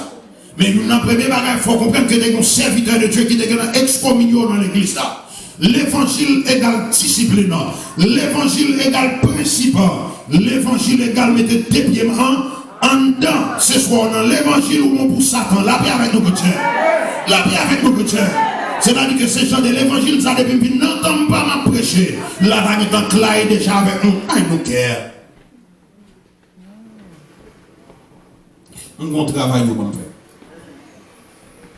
Men youn nan premye bagay, fò w konprann ke te gen yon sèvitè de Dye ki te gen nan ekskominye w nan legliz la. Levanjil egal disiplin. Levanjil egal prensip. Levanjil egal mete de pye m an anndan. Se swa w nan levanjil ou bon pou Satan. Lapè avèk nou, kretyen. Lapè avèk nou, kretyen. Sètadi ke se jan de levanjil sa, depi m vin nan tanp pa m ap preche. La ta gentan klay deja avèk nou. Ay, nou kè. M gon travay yo ban m fè.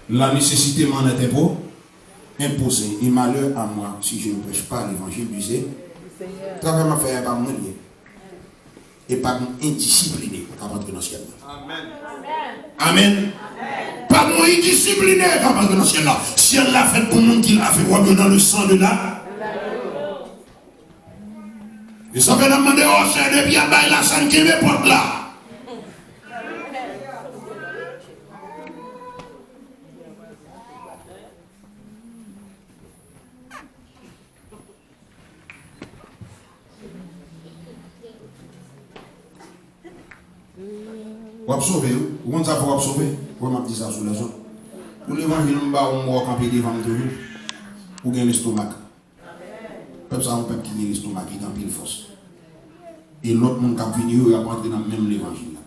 La nécessité m'en est impo-, imposée, et malheur à moi si je ne prêche pas l'évangile du Sé-, travay m ap fè a, e pa mwen l ye. E pa m endisiplinen k ap antre nan syèl la. Amèn. Amèn. Pa m yon endisiplinen k ap antre nan syèl la. Syèl la fèt pou moun ki lave wòb yo dans le sang de la. E sa fè n ap mande wòchè depi y ap bay lasèn kenbe pòt la. W ap sove, wi. Ou konn sa fè w ap sove? Wè, m ap di sa sou lèzòt. Pou levanjil m ba ou, m wè w kanpe devan m toujou. Ou gen lestomak. Pèp sa a, yon pèp ki gen lestomak, ki gen anpil fòs. E lòt moun k ap vini yo, y ap rantre nan menm levanjil la.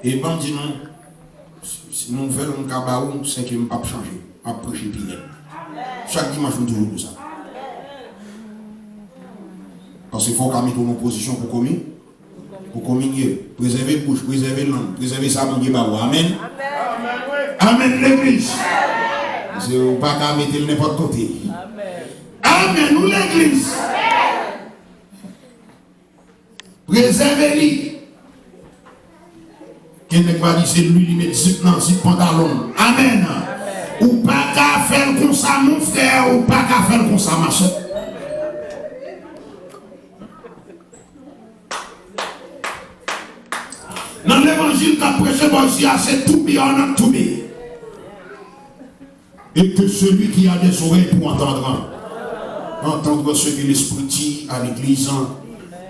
E ban m di nou, si, si nou fè l, m ka ba ou, se ke m p ap chanje. M ap preche pi rèd. Chak dimanch, m toujou di sa. Paske fò w ka mete w nan pozisyon pou komi-, pou kominye. Prezève bouch, prezève lang, prezève sa Bondye ba ou. Amèn. Amèn, legliz. Paske ou pa ka mete l nenpòt kote. Amèn, ou legliz. Prezève li. Gen nèg va di se li, li met zip nan zip pantalon l. Amèn. Ou pa ka fè l konsa, mon frè, ou pa ka fè l konsa, ma sè. Nan levanjil k ap preche bò isi a, se to be or not to be. Et que celui qui a des oreilles pour entendre, entendre ce que l'Esprit dit à l'église.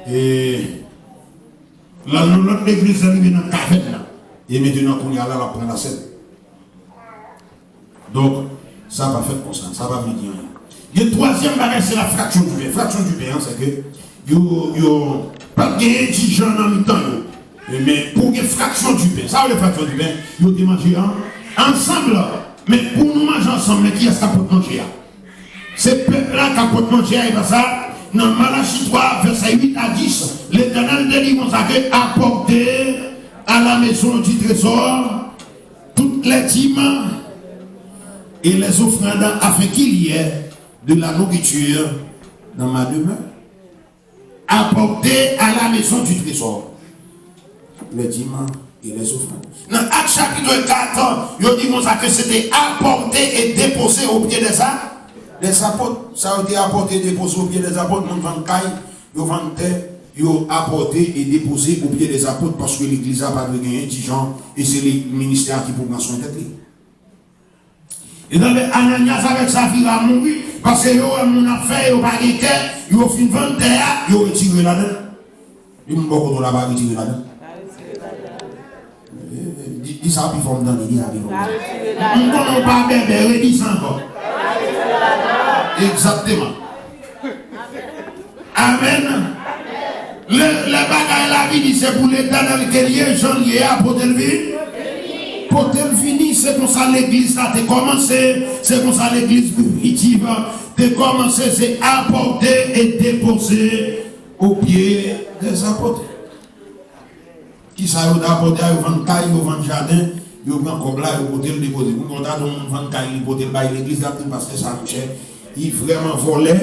E l al nan lòt legliz, l rive nan kavèn nan. E mentnan, kounye a la, l ap pran lasèn. Donk, sa pa fèt konsa, sa pa vle di anyen. Gen twazyèm bagay, se la fraction du pain. Fraction du pain, an, se ke yo, yo pa t gen endizan nan mitan yo. E men, pou gen fraction du pain. Sa yo rele fraction du pain, yo te manje an, ansanm. Men pou nou manje ansanm, men kiyès k ap pot manje a? Se pèp la k ap pot manje a, e pa sa. Nan Malachi twa, vèsè uit a dis, Letènèl te di konsa ke apportez à la maison du trésor toutes les dîmes et les offrandes afin qu'il y ait de la nourriture dans ma demeure. Apportez à la maison du trésor les dîmes et les offrandes. Nan Ak chapit kat, yo di konsa ke se te apòte e depoze o pye dè sa, dè apot. Sa yo te apòte e depoze o pye dè apot, moun vann kay, yo vann tè, yo apòte e depoze o pye dè apot, paske legliz la pa dwe genyen ti jan, e se li, ministè a ki pou pran swen tèt li. E tande Ananyas avèk Safira mouri, paske yo wè moun ap fè, yo pa gen kè, yo fin vann tè a, yo retire ladan. Li moun bò kote w la pa retire ladan. Di, di sa pi fò m tande, di sa pi fò m tande. M konnen w pa bèbè, redi sa ankò. Egzakteman. Amèn. Lè, lè bagay la vini, se pou Letènèl ke l ye, jan l ye a, pote l vini. Pote l vini, se konsa legliz la te kòmanse, se konsa legliz primitiv te kòmanse, se apòte e depoze au pied des apôtres. Kisa yo t apòte a? Yo vann kay, yo vann jaden, yo pran kòb la, yo pote l depoze. Kounye a w ta di yon moun vann kay li pote l bay legliz, l ap di pastè sa monchè, li vrèman vòlè.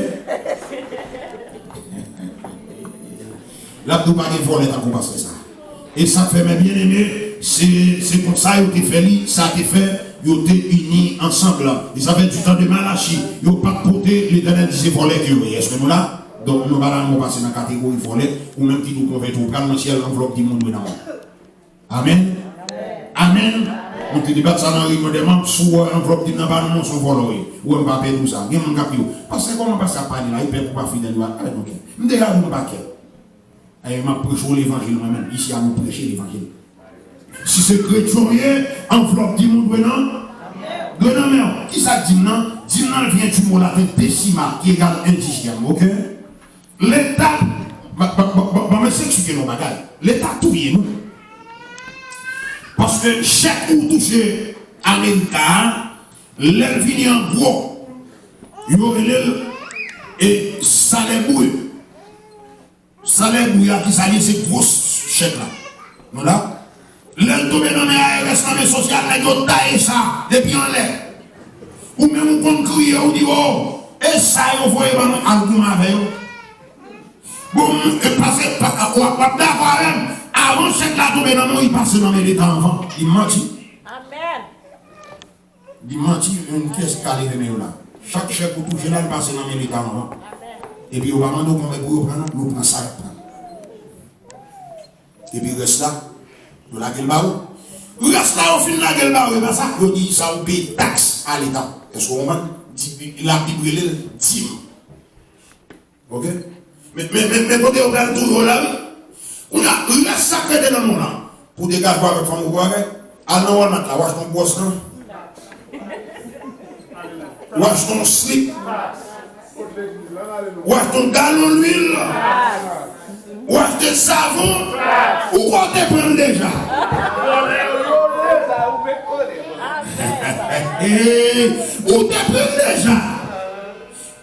L ap di w pa gen vòlè tankou pastè sa. E sa k fè, mes bien-aimés, se, se konsa yo te fè li, sa te fè, yo te ini ansanm. E sa fè du temps de Malachie, yo pa t pote, Letènèl di se vòlè ke yo ye. Èske nou la? Donk, nou pa ta renmen w pase nan kategori vòlè, ou menm ki di w konvèti, ou pral nan syèl, anvlòp dim ou dwe nan men w. Amèn. Amèn. Nou te debat sa nan reyinyon dè manm, si w wè anvlòp dim nan pa nan men w, se yon vòlè w ye. Ou wè m pa pè di w sa. Gen moun k ap di w, pastè, kòman pastè ap pale la, li pè pou pa fidèl yo al. Alè, donk, m deja di w m pa kè. Ayè, m ap preche w levanjil mwen menm. Isi a, nou preche levanjil. Si se kretyen w ye, anvlòp dim ou dwe nan, dwe nan men w. Kisa k dim nan? Dim nan vyen di mo laten decima, ki egal en dizyèm, oke? Leta, ba, ba, ba, ba, ba, mwen se eksplike nou bagay. Leta touye nou. Paske chèk ou touche Amerika a, lè l vini an gwo, yo rele l e salè bouy. Salè bouy a ki sa l ye, se gwo chèk la. Nou la? Lè l tonbe nan men I R S, nan men sosyal, nèg yo taye sa depi anlè. Ou menm ou konn kriye, ou di, o, e sa yo voye ban mwen, al goumen avè yo. Bon, e pase, pa, w ap, w ap dakò avè m, avan chèk la tonbe nan men w, li pase nan men Leta anvan. Li manti. Amèn. Di manti, yon pyès ki ka leve men yo la. Chak chèk ou touche la, l pase nan men Leta anvan. Epi yo pa mande w konbyen pou yo pran, non, yo pran sa y ap pran. Epi rès la, yo lage l ba ou. Rès la, yo fin lage l ba ou, e pa sa, yo di sa ou peye taks a Leta. Èske w konprann? Di, Labib rele l dim. Oke? Men, men, men, men kote yo pral touye w la, wi. Kounye a, rès sa k rete nan men w lan, pou w te ka jwe avèk fanm ou jwe avèk, al nan Walmart la, w achte yon bwòs lan, w achte yon slip, w achte yon galon lwil, w achte savon, ou kwè w te pran l deja. Ou te pran l deja.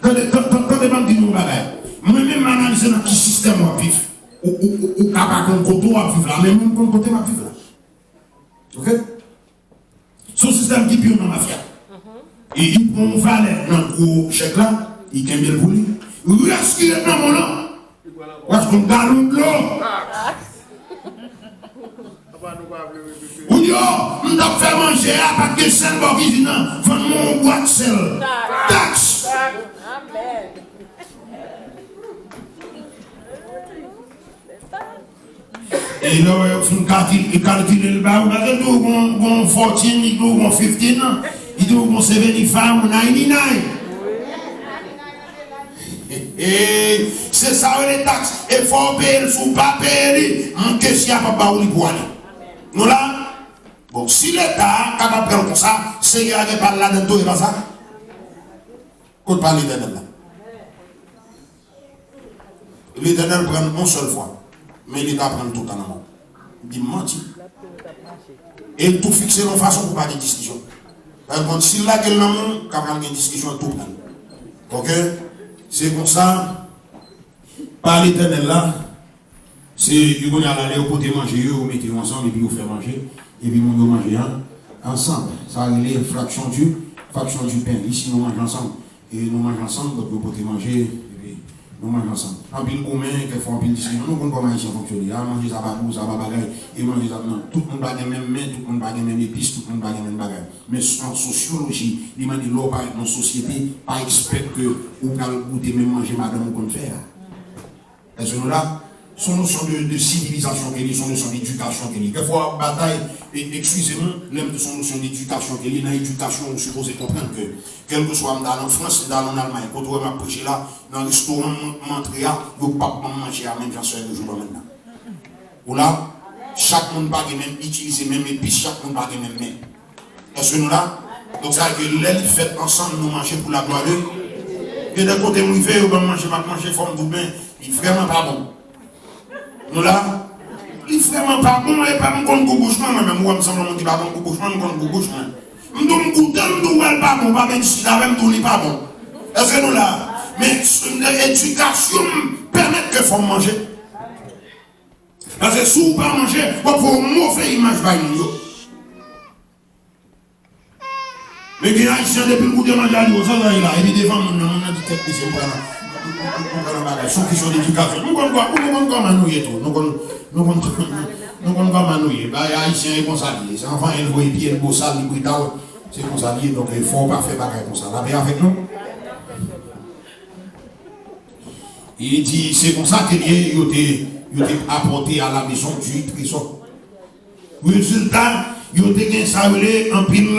Tande, tan-, tan-, tande, ban m di nou yon bagay. Mwen menm, m analize nan ki sistèm w ap viv. Ou, ou, ou, ou ka pa konn kote w ap viv la, men mwen, m konn kote m ap viv la. Oke? Se yon sistèm ki pi nan mafya. E li pran yon valè nan gwo chèk la, li kenbe l pou li. Rès ki ret nan men w lan, w achte yon galon dlo. Ou di, o, m t ap fè manje a, pa t gen sèl bò kizin nan, vann mwen yon bwat sèl. Taks! E lè w fin kalkil-, kalkile l ba ou, pa gen tou gon, gon fourteen, li tou gon fifteen, li tou gon seventy-five, ou ninety-nine. Se sa yo rele taks. E fò w peye l, si w pa peye li, moun kesye a p ap ba ou li pou ale. Nou la? Bon, si Leta a kapab pran l konsa, Seyè a gen pa l ladan l tou, e pa sa? Kot pa Letènèl la? Letènèl pran l yon sèl fwa, men Leta pran l tout tan nan men w. Di m manti. E l tou fikse l yon fason pou pa gen diskisyon. Pa egzanp, si l lage l nan men w, ka pral gen diskisyon, l tou pran l. Oke? Se konsa, pa Letènèl la, se, yo kounye a la, lè yo pote manje yo, yo mete yo ansanm, epi yo fè manje, epi moun yo manje an, ansanm. Sa rele fraction du, fraction du pain. Isi, nou manje ansanm. E nou manje ansanm, donk yo pote manje, epi nou manje ansanm. Anpil goumen, kèk fwa anpil diskisyon. Nou konn kòman Ayisyen fonksyone. A, manje sa pa gou, sa pa bagay. E manje sa, non. Tout moun pa gen menm men, tout moun pa gen menm epis, tout moun pa gen menm bagay. Men an sosyoloji, li mande lè w parèt nan sosyete, pa ekspèk ke ou pral goute menm manje madanm ou konn fè a. Èske nou la? Se yon nosyon de, de sivilizasyon ke li, se yon nosyon de edikasyon ke li. Kèk fwa w ap batay, e, eskize m, lè m di se yon nosyon de edikasyon ke li, nan edikasyon ou sipoze konprann ke, kèlkeswa m t al an Frans, m t al an Almay, kote w wè m ap preche la, nan restoran m, m antre a, yo p ap ban m manje a menm jan sè Rejou ban m nan. Ou la? Chak moun pa gen menm, itilize menm epis, chak moun pa gen menm men. Èske nou la? Donk, sa vle di ke lè li fèt ansanm, nou manje pou laglwa de. Gen de kote m rive, yo ban m manje, m ap manje, fò m goumen. Li vrèman pa bon. Nou la? Li vrèman pa bon, e pa m konn gou bouch mwen, mwen menm, ou wè m sanble moun ki pa konn gou bouch mwen, m konn gou bouch mwen. M di w m goute, m di w wè l pa bon, pa vin diskite avè m, m di w li pa bon. Èske nou la? Men, edikasyon m pèmèt ke fò m manje. Paske si w pa manje, w ap voye yon move imaj bay moun yo. Men gen Ayisyen, depi l goute manje, a di, "O, sa sa ye la?" Epi devan moun nan, moun nan di, "Tèt mesye, m pral nan, m pral nan bagay." Se yon kesyon dedikasyon. Nou konn kò-, nou konn kòman nou ye tou. Nou konn, nou konn, nou konn kòman nou ye. Bagay Ayisyen e konsa li ye. Se anvan el voye pye l bosal, li brital. Se konsa li ye. Donk, e, fò w pa fè bagay konsa. Lapè avèk nou. E di, se konsa ke l ye, yo te, yo te apòte à la maison du trésor. Rezilta, yo te gen sa yo rele anpil,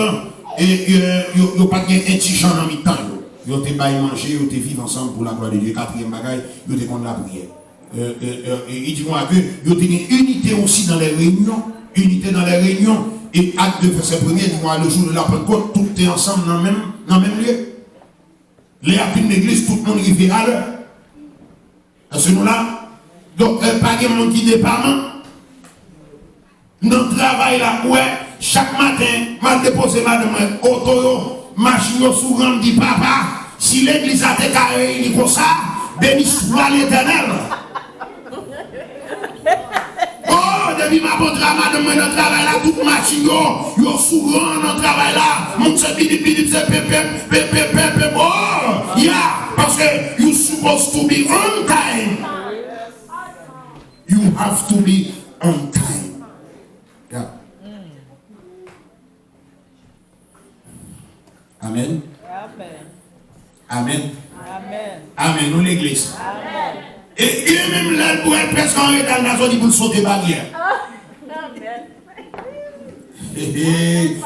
e, e, yo, yo pa t gen entijan nan mitan yo. Yo te bay manje, yo te viv ansanm pour la gloire de Dieu. Katriyèm bagay, yo te konn lapriyè. E, e, e, e, e di nou ke yo te gen inite osi dans les réunions. Inite dans les réunions. E Actes deux, vèsè premye, di nou, le jour de la Pentecôte, tout te ansanm nan menm, nan menm lye. Lè y ap vin legliz, tout moun rive alè. Èske nou la? Donk, e, pa gen moun ki depaman. Nan travay la, ou wè, chak maten, m al depoze madanm mwen oto yo, machin yo sou ran, m di, "Papa, si legliz la te ka reyini konsa, beni swa Letènèl." Oh, depi m ap antre a madanm mwen nan travay la, tout machin yo, yo sou ran nan travay la. Moun se bidip, bidip, se pep, pep, pep, pep, pep, pep. Oh, yeah, paske you supposed to be on time. You have to be on time. Yeah. Amen. Amen. Amen. Amen. Amen. Nou legliz. Amen. E, e menm lè l pou wè l prèske an reta, l ta soti pou l sote baryè. Amen. He, he.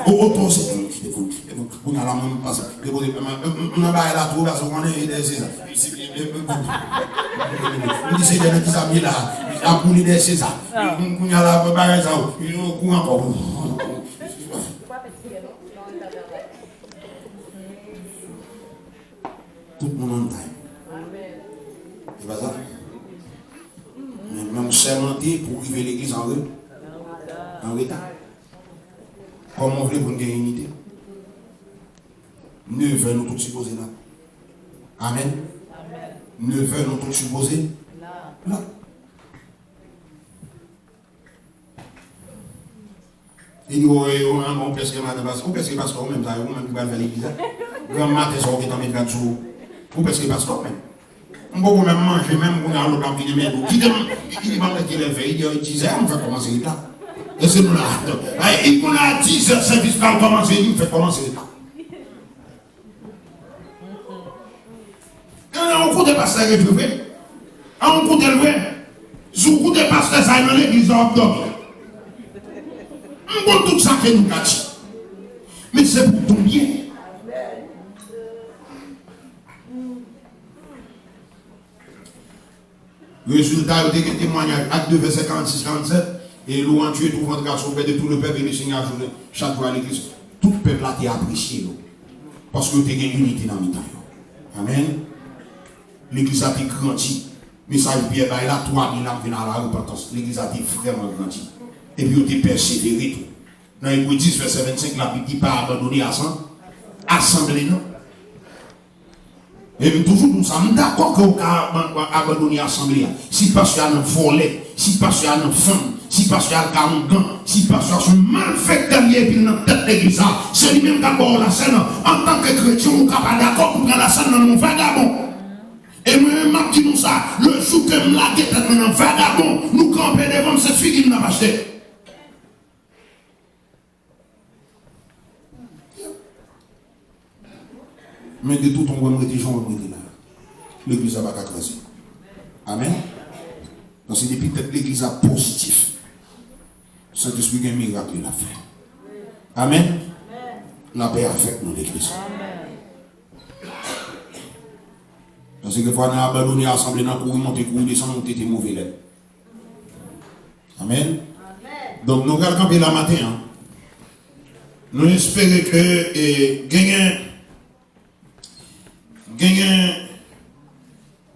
O, o, to, se, se, se, se, kounye a la, mwen, m pase, depoze, m, m, m, m nan bagay la tou, paske w konnen, e, se sa. M di, Senyè, nan ki sa m ye la? Ap boule dèyè Seza. Kounye a la, bagay sa yo, yo kou ankò. Tout moun on time. Se pa sa? Men, men w sèmante pou w rive legliz an re-, an reta. Kòman w vle pou n gen inite? Nevè nou tout sipoze la. Amen. Nevè nou tout sipoze la. E di, "O, e, o, an, bon, ou prèske madan pastè, ou prèske pastè ou menm, sa, ou menm ki pral fè legliz la. Granm maten sa, ou gentan met rad sou ou. Ou prèske pastè ou menm." M poko menm manje, menm kounye a lòt la ap vini, men, kite m, li ban mwen kilè l fè, li di, dizè, m fèk kòmanse ret la. Èske nou la? Ay, li konnen a dizè sèvis la kòmanse, li fèk kòmanse ret la. An, ou koute pastè ret vre. An, ou koute l vre. Si w koute pastè sa nan legliz la, w ap dòmi. M konn tout sa ke nou ka di. Men se pou ton byen. Rezilta, yo te gen temwayaj, Actes deux, vèsè karannsis, karannsèt, et louant Dieu, trouvant grâce auprès de tout le peuple, et le Seigneur ajoutait chaque jour à l'église. Tout pèp la te apresye yo, paske yo te gen inite nan mitan yo. Amen. Legliz la te grandi. Mesaj Pyè bay la, twa mil ap vin a la repantans. Legliz la te vrèman grandi. Epi yo te pèsevere tou. Nan Ebre dis, vèsè vennsenk, Labib di, "Pa abandone asan-, asanble, non." E m toujou di w sa, m dakò ke w ka aban-, abandone asanble a. Si pastè a nan vòlè, si pastè a nan fanm, si pastè a l ka ongan, si pastè a se yon malfektè li ye epi l nan tèt legliz la, se li menm k ap ba w lasèn, antanke kretyen, ou ka pa dakò pou pran lasèn nan men yon vagabon. E mwen menm, m ap di nou sa, le jou ke m lage tèt mwen nan vagabon, nou kanpe devan m, se figi m n ap achte. Men de tout, ou wè m rete jan w wè m rete la. Legliz la pa ka kraze. Amen. Paske depi tèt legliz la pozitif, Sentespri gen mirak li l ap fè. Amen. Lapè avèk nou, legliz. Paske kèk fwa, n a abandone asanble, n a kouri monte, kouri desann, nou te, te move lèt. Amen. Donk, nou pral kanpe la maten an. Nou espere ke, e, genyen, genyen,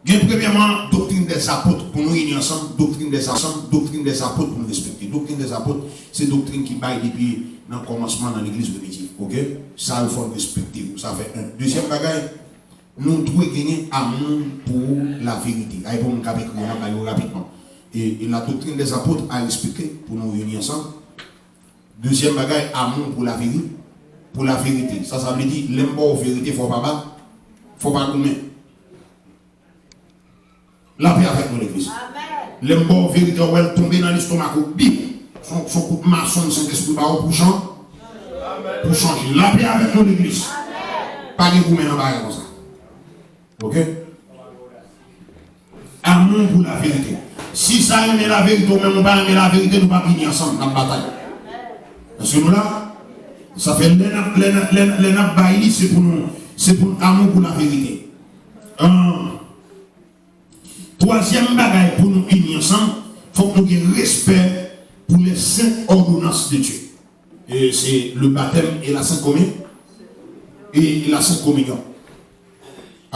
gen premyèman, doktrin de Dèzapot, pou nou ini ansanm, doktrin dèzapot, doktrin dèzapot pou nou respekte. Doktrin dèzapot, se doktrin ki bay depi nan kòmansman nan legliz primitif, oke? Sa yo fò n respekte yo, sa fè en. Dezyèm bagay, nou dwe genyen amou pou laverite. Ay pou moun k ap ekri yo, n ap ba yo rapidman. E, e la doktrin dèzapot a respekte pou nou ini ansanm. Dezyèm bagay, amou pou laveri-, pou laverite. Sa, sa vle di, lè m ba w verite, fò w pa ba, fò w pa goumen. Lapè avèk nou, legliz. Lè m ba w verite, w wè l tonbe nan lestomak ou, bip! Se yon, se yon kout mason Sentespri ba w pou chan-, pou chanje. Lapè avèk nou, legliz. Pa gen goumen nan bagay konsa. Oke? Amou pou laverite. Si sa renmen laverite, ou menm ou pa renmen laverite, nou p ap ini ansanm, n ap batay. Èske nou la? Sa fè lè n ap, lè n ap, lè n ap, lè n ap bay li, se pou nou, se pou amou pou laverite. Ahn, twazyèm bagay pou nou ini ansanm, fòk nou gen respè pou les saintes ordonnances de Dieu. E se le baptême et la sainte communion. Et la sainte communion.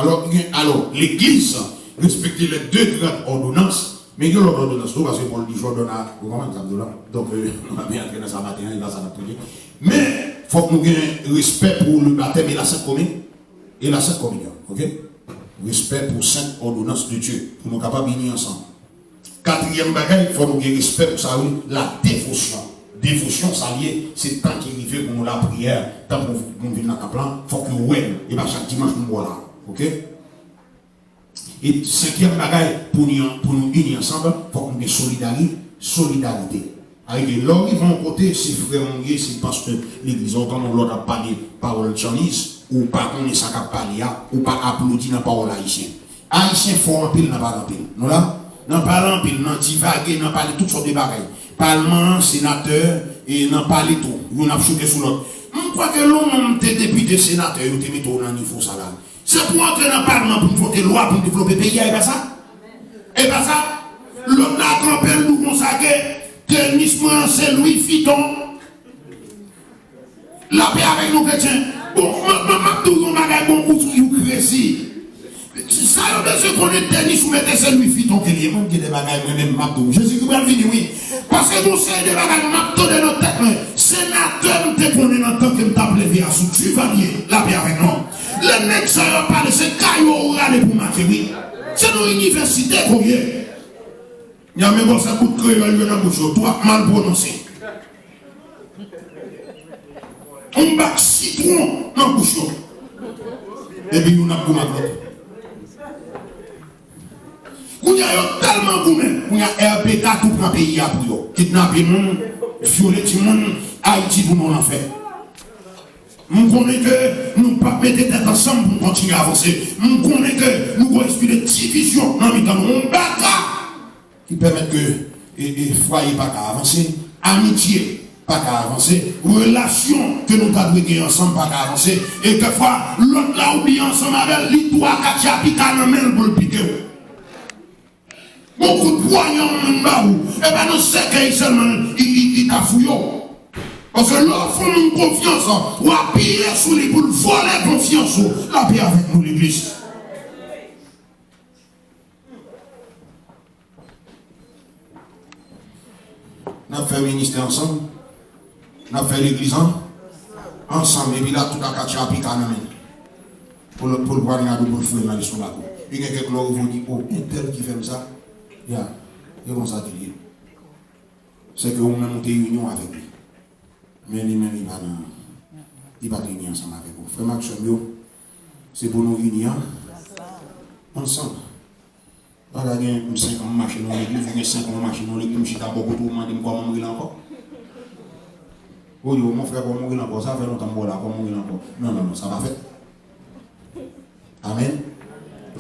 Alò, gen, alò, legliz respekte les deux grandes ordonnances, men gen lòt òdonans tou, paske Pòl di Jòdòn a, ou konprann sa m di w la? Donk, euh, nou pa byen antre nan sa maten an, e pa sa n ap preche. Men, fòk nou gen respè pou le baptême et la sainte communion. Et la sainte communion, oke? Respè pou sainte ordonnance de Dieu, pou nou kapab ini ansanm. Katriyèm bagay, fò nou gen respè pou sa, wi, la dévotion. Devosyon, sa l ye, se tan ki rive pou nou lapriyè, tan pou moun vin nan tanp lan, fòk yo wè nou, e pa chak dimanch pou m wè w la, oke? E senkyèm bagay, pou nou, pou nou ini ansanm, fòk nou gen solidari-, solidarite. Sa vle di, lè w rive yon kote, se frè w ye, se pastè legliz, ou tande yon lòt ap pale pawòl Chinese, ou pa konnen sa k ap pale a, ou pa aplodi nan pawòl ayisyen. Ayisyen fò anpil nan pale anpil. Nou la? Nan pale anpil, nan divage, nan pale tout sòt de bagay. Palman an, senatè, e nan pale tou. Youn ap choute sou lòt. M kwè ke lè w menm te depite, senatè, yo te mete w nan nivo sa la. Se pou antre nan palman pou n vote lwa pou n devlope peyi a, e pa sa? E pa sa? Lòt la kanpe l di w konsa ke tenis mwen an se Louis Vuitton. Lapè avèk nou, kretyen. Bon, m, m, m ap di w yon bagay, bon, ou, you crazy. Sa yo bezwen konnen, tenis ou mete se Louis Vuitton ke l ye. Mwen, gen de bagay, mwen menm, m ap di w. Jezikri pral vini, wi. Paske gon seri de bagay, m ap tande nan tèt mwen. Senatè m te konnen nan tan ke m t ap leve a sou Duvalier. Lapè avèk nou. Lè nèg sa yo ap pale, se kayo ou rale pou make, wi. Se nan inivèsite ke w ye. Nyanmen bò sa bout kreyòl yo nan bouch yo, tou ap mal pwononse. On bak sitwon nan bouch yo. Epi youn ap goumen ak lòt. Kounye a yo tèlman goumen, kounye a R P K tou pran peyi a pou yo. Kidnape moun, vyole timoun, Ayiti pou nou lanfè. M konnen ke nou p ap mete tèt ansanm pou n kontinye avanse. M konnen ke nou gon espri de divizyon nan mitan nou. On baka ki pèmèt ke, e, e, fwaye pa ka avanse, amitye pa ka avanse, relasyon ke nou ta dwe gen ansanm pa ka avanse, e kèkfwa, lòt la ou byen ansanm avè l, li twa katya pika nan men l pou l pike w. Gon kout pwonyen yon moun ba ou, e pa nan sèkèy sèlman li, li, li ka fouye w. Paske lè w fè yon moun konfyans, w apiye sou li pou l vòlè konfyans ou. Lapè avèk nou, legliz. N ap fè ministè ansanm. N ap fè legliz an-, ansanm. Epi la, tout a katya pika nan men l. Pou l, pou l pwanyade w, pou l foure nan lestomak ou. Li gen kèk lè w rive w di, o, entèl ki fè m sa. Ya, e konsa ke l ye. Se ke ou menm ou te ini w avèk li. Men li menm li pa nan, li pa t ini ansanm avèk ou. Frè m ak sè m yo, se pou nou ini an, ansanm. Pa ka gen m senk an m mache nan yon legliz, ou gen senk an w mache nan yon legliz, m chita bò kote w, w mande m kòman m rele ankò. Ou di, o mon frè, kòman w rele ankò? Sa fè lontan m wè w la, kòman w rele ankò? Non, non, non, sa pa fèt. Amèn.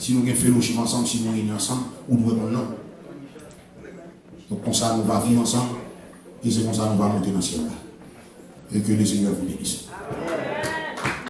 Si nou gen fellowship ansanm, si nou ini ansanm, ou dwe konn non. Donk, konsa nou va viv ansanm, e se konsa nou va monte nan syèl la. E ke le Seigneur vous bénisse.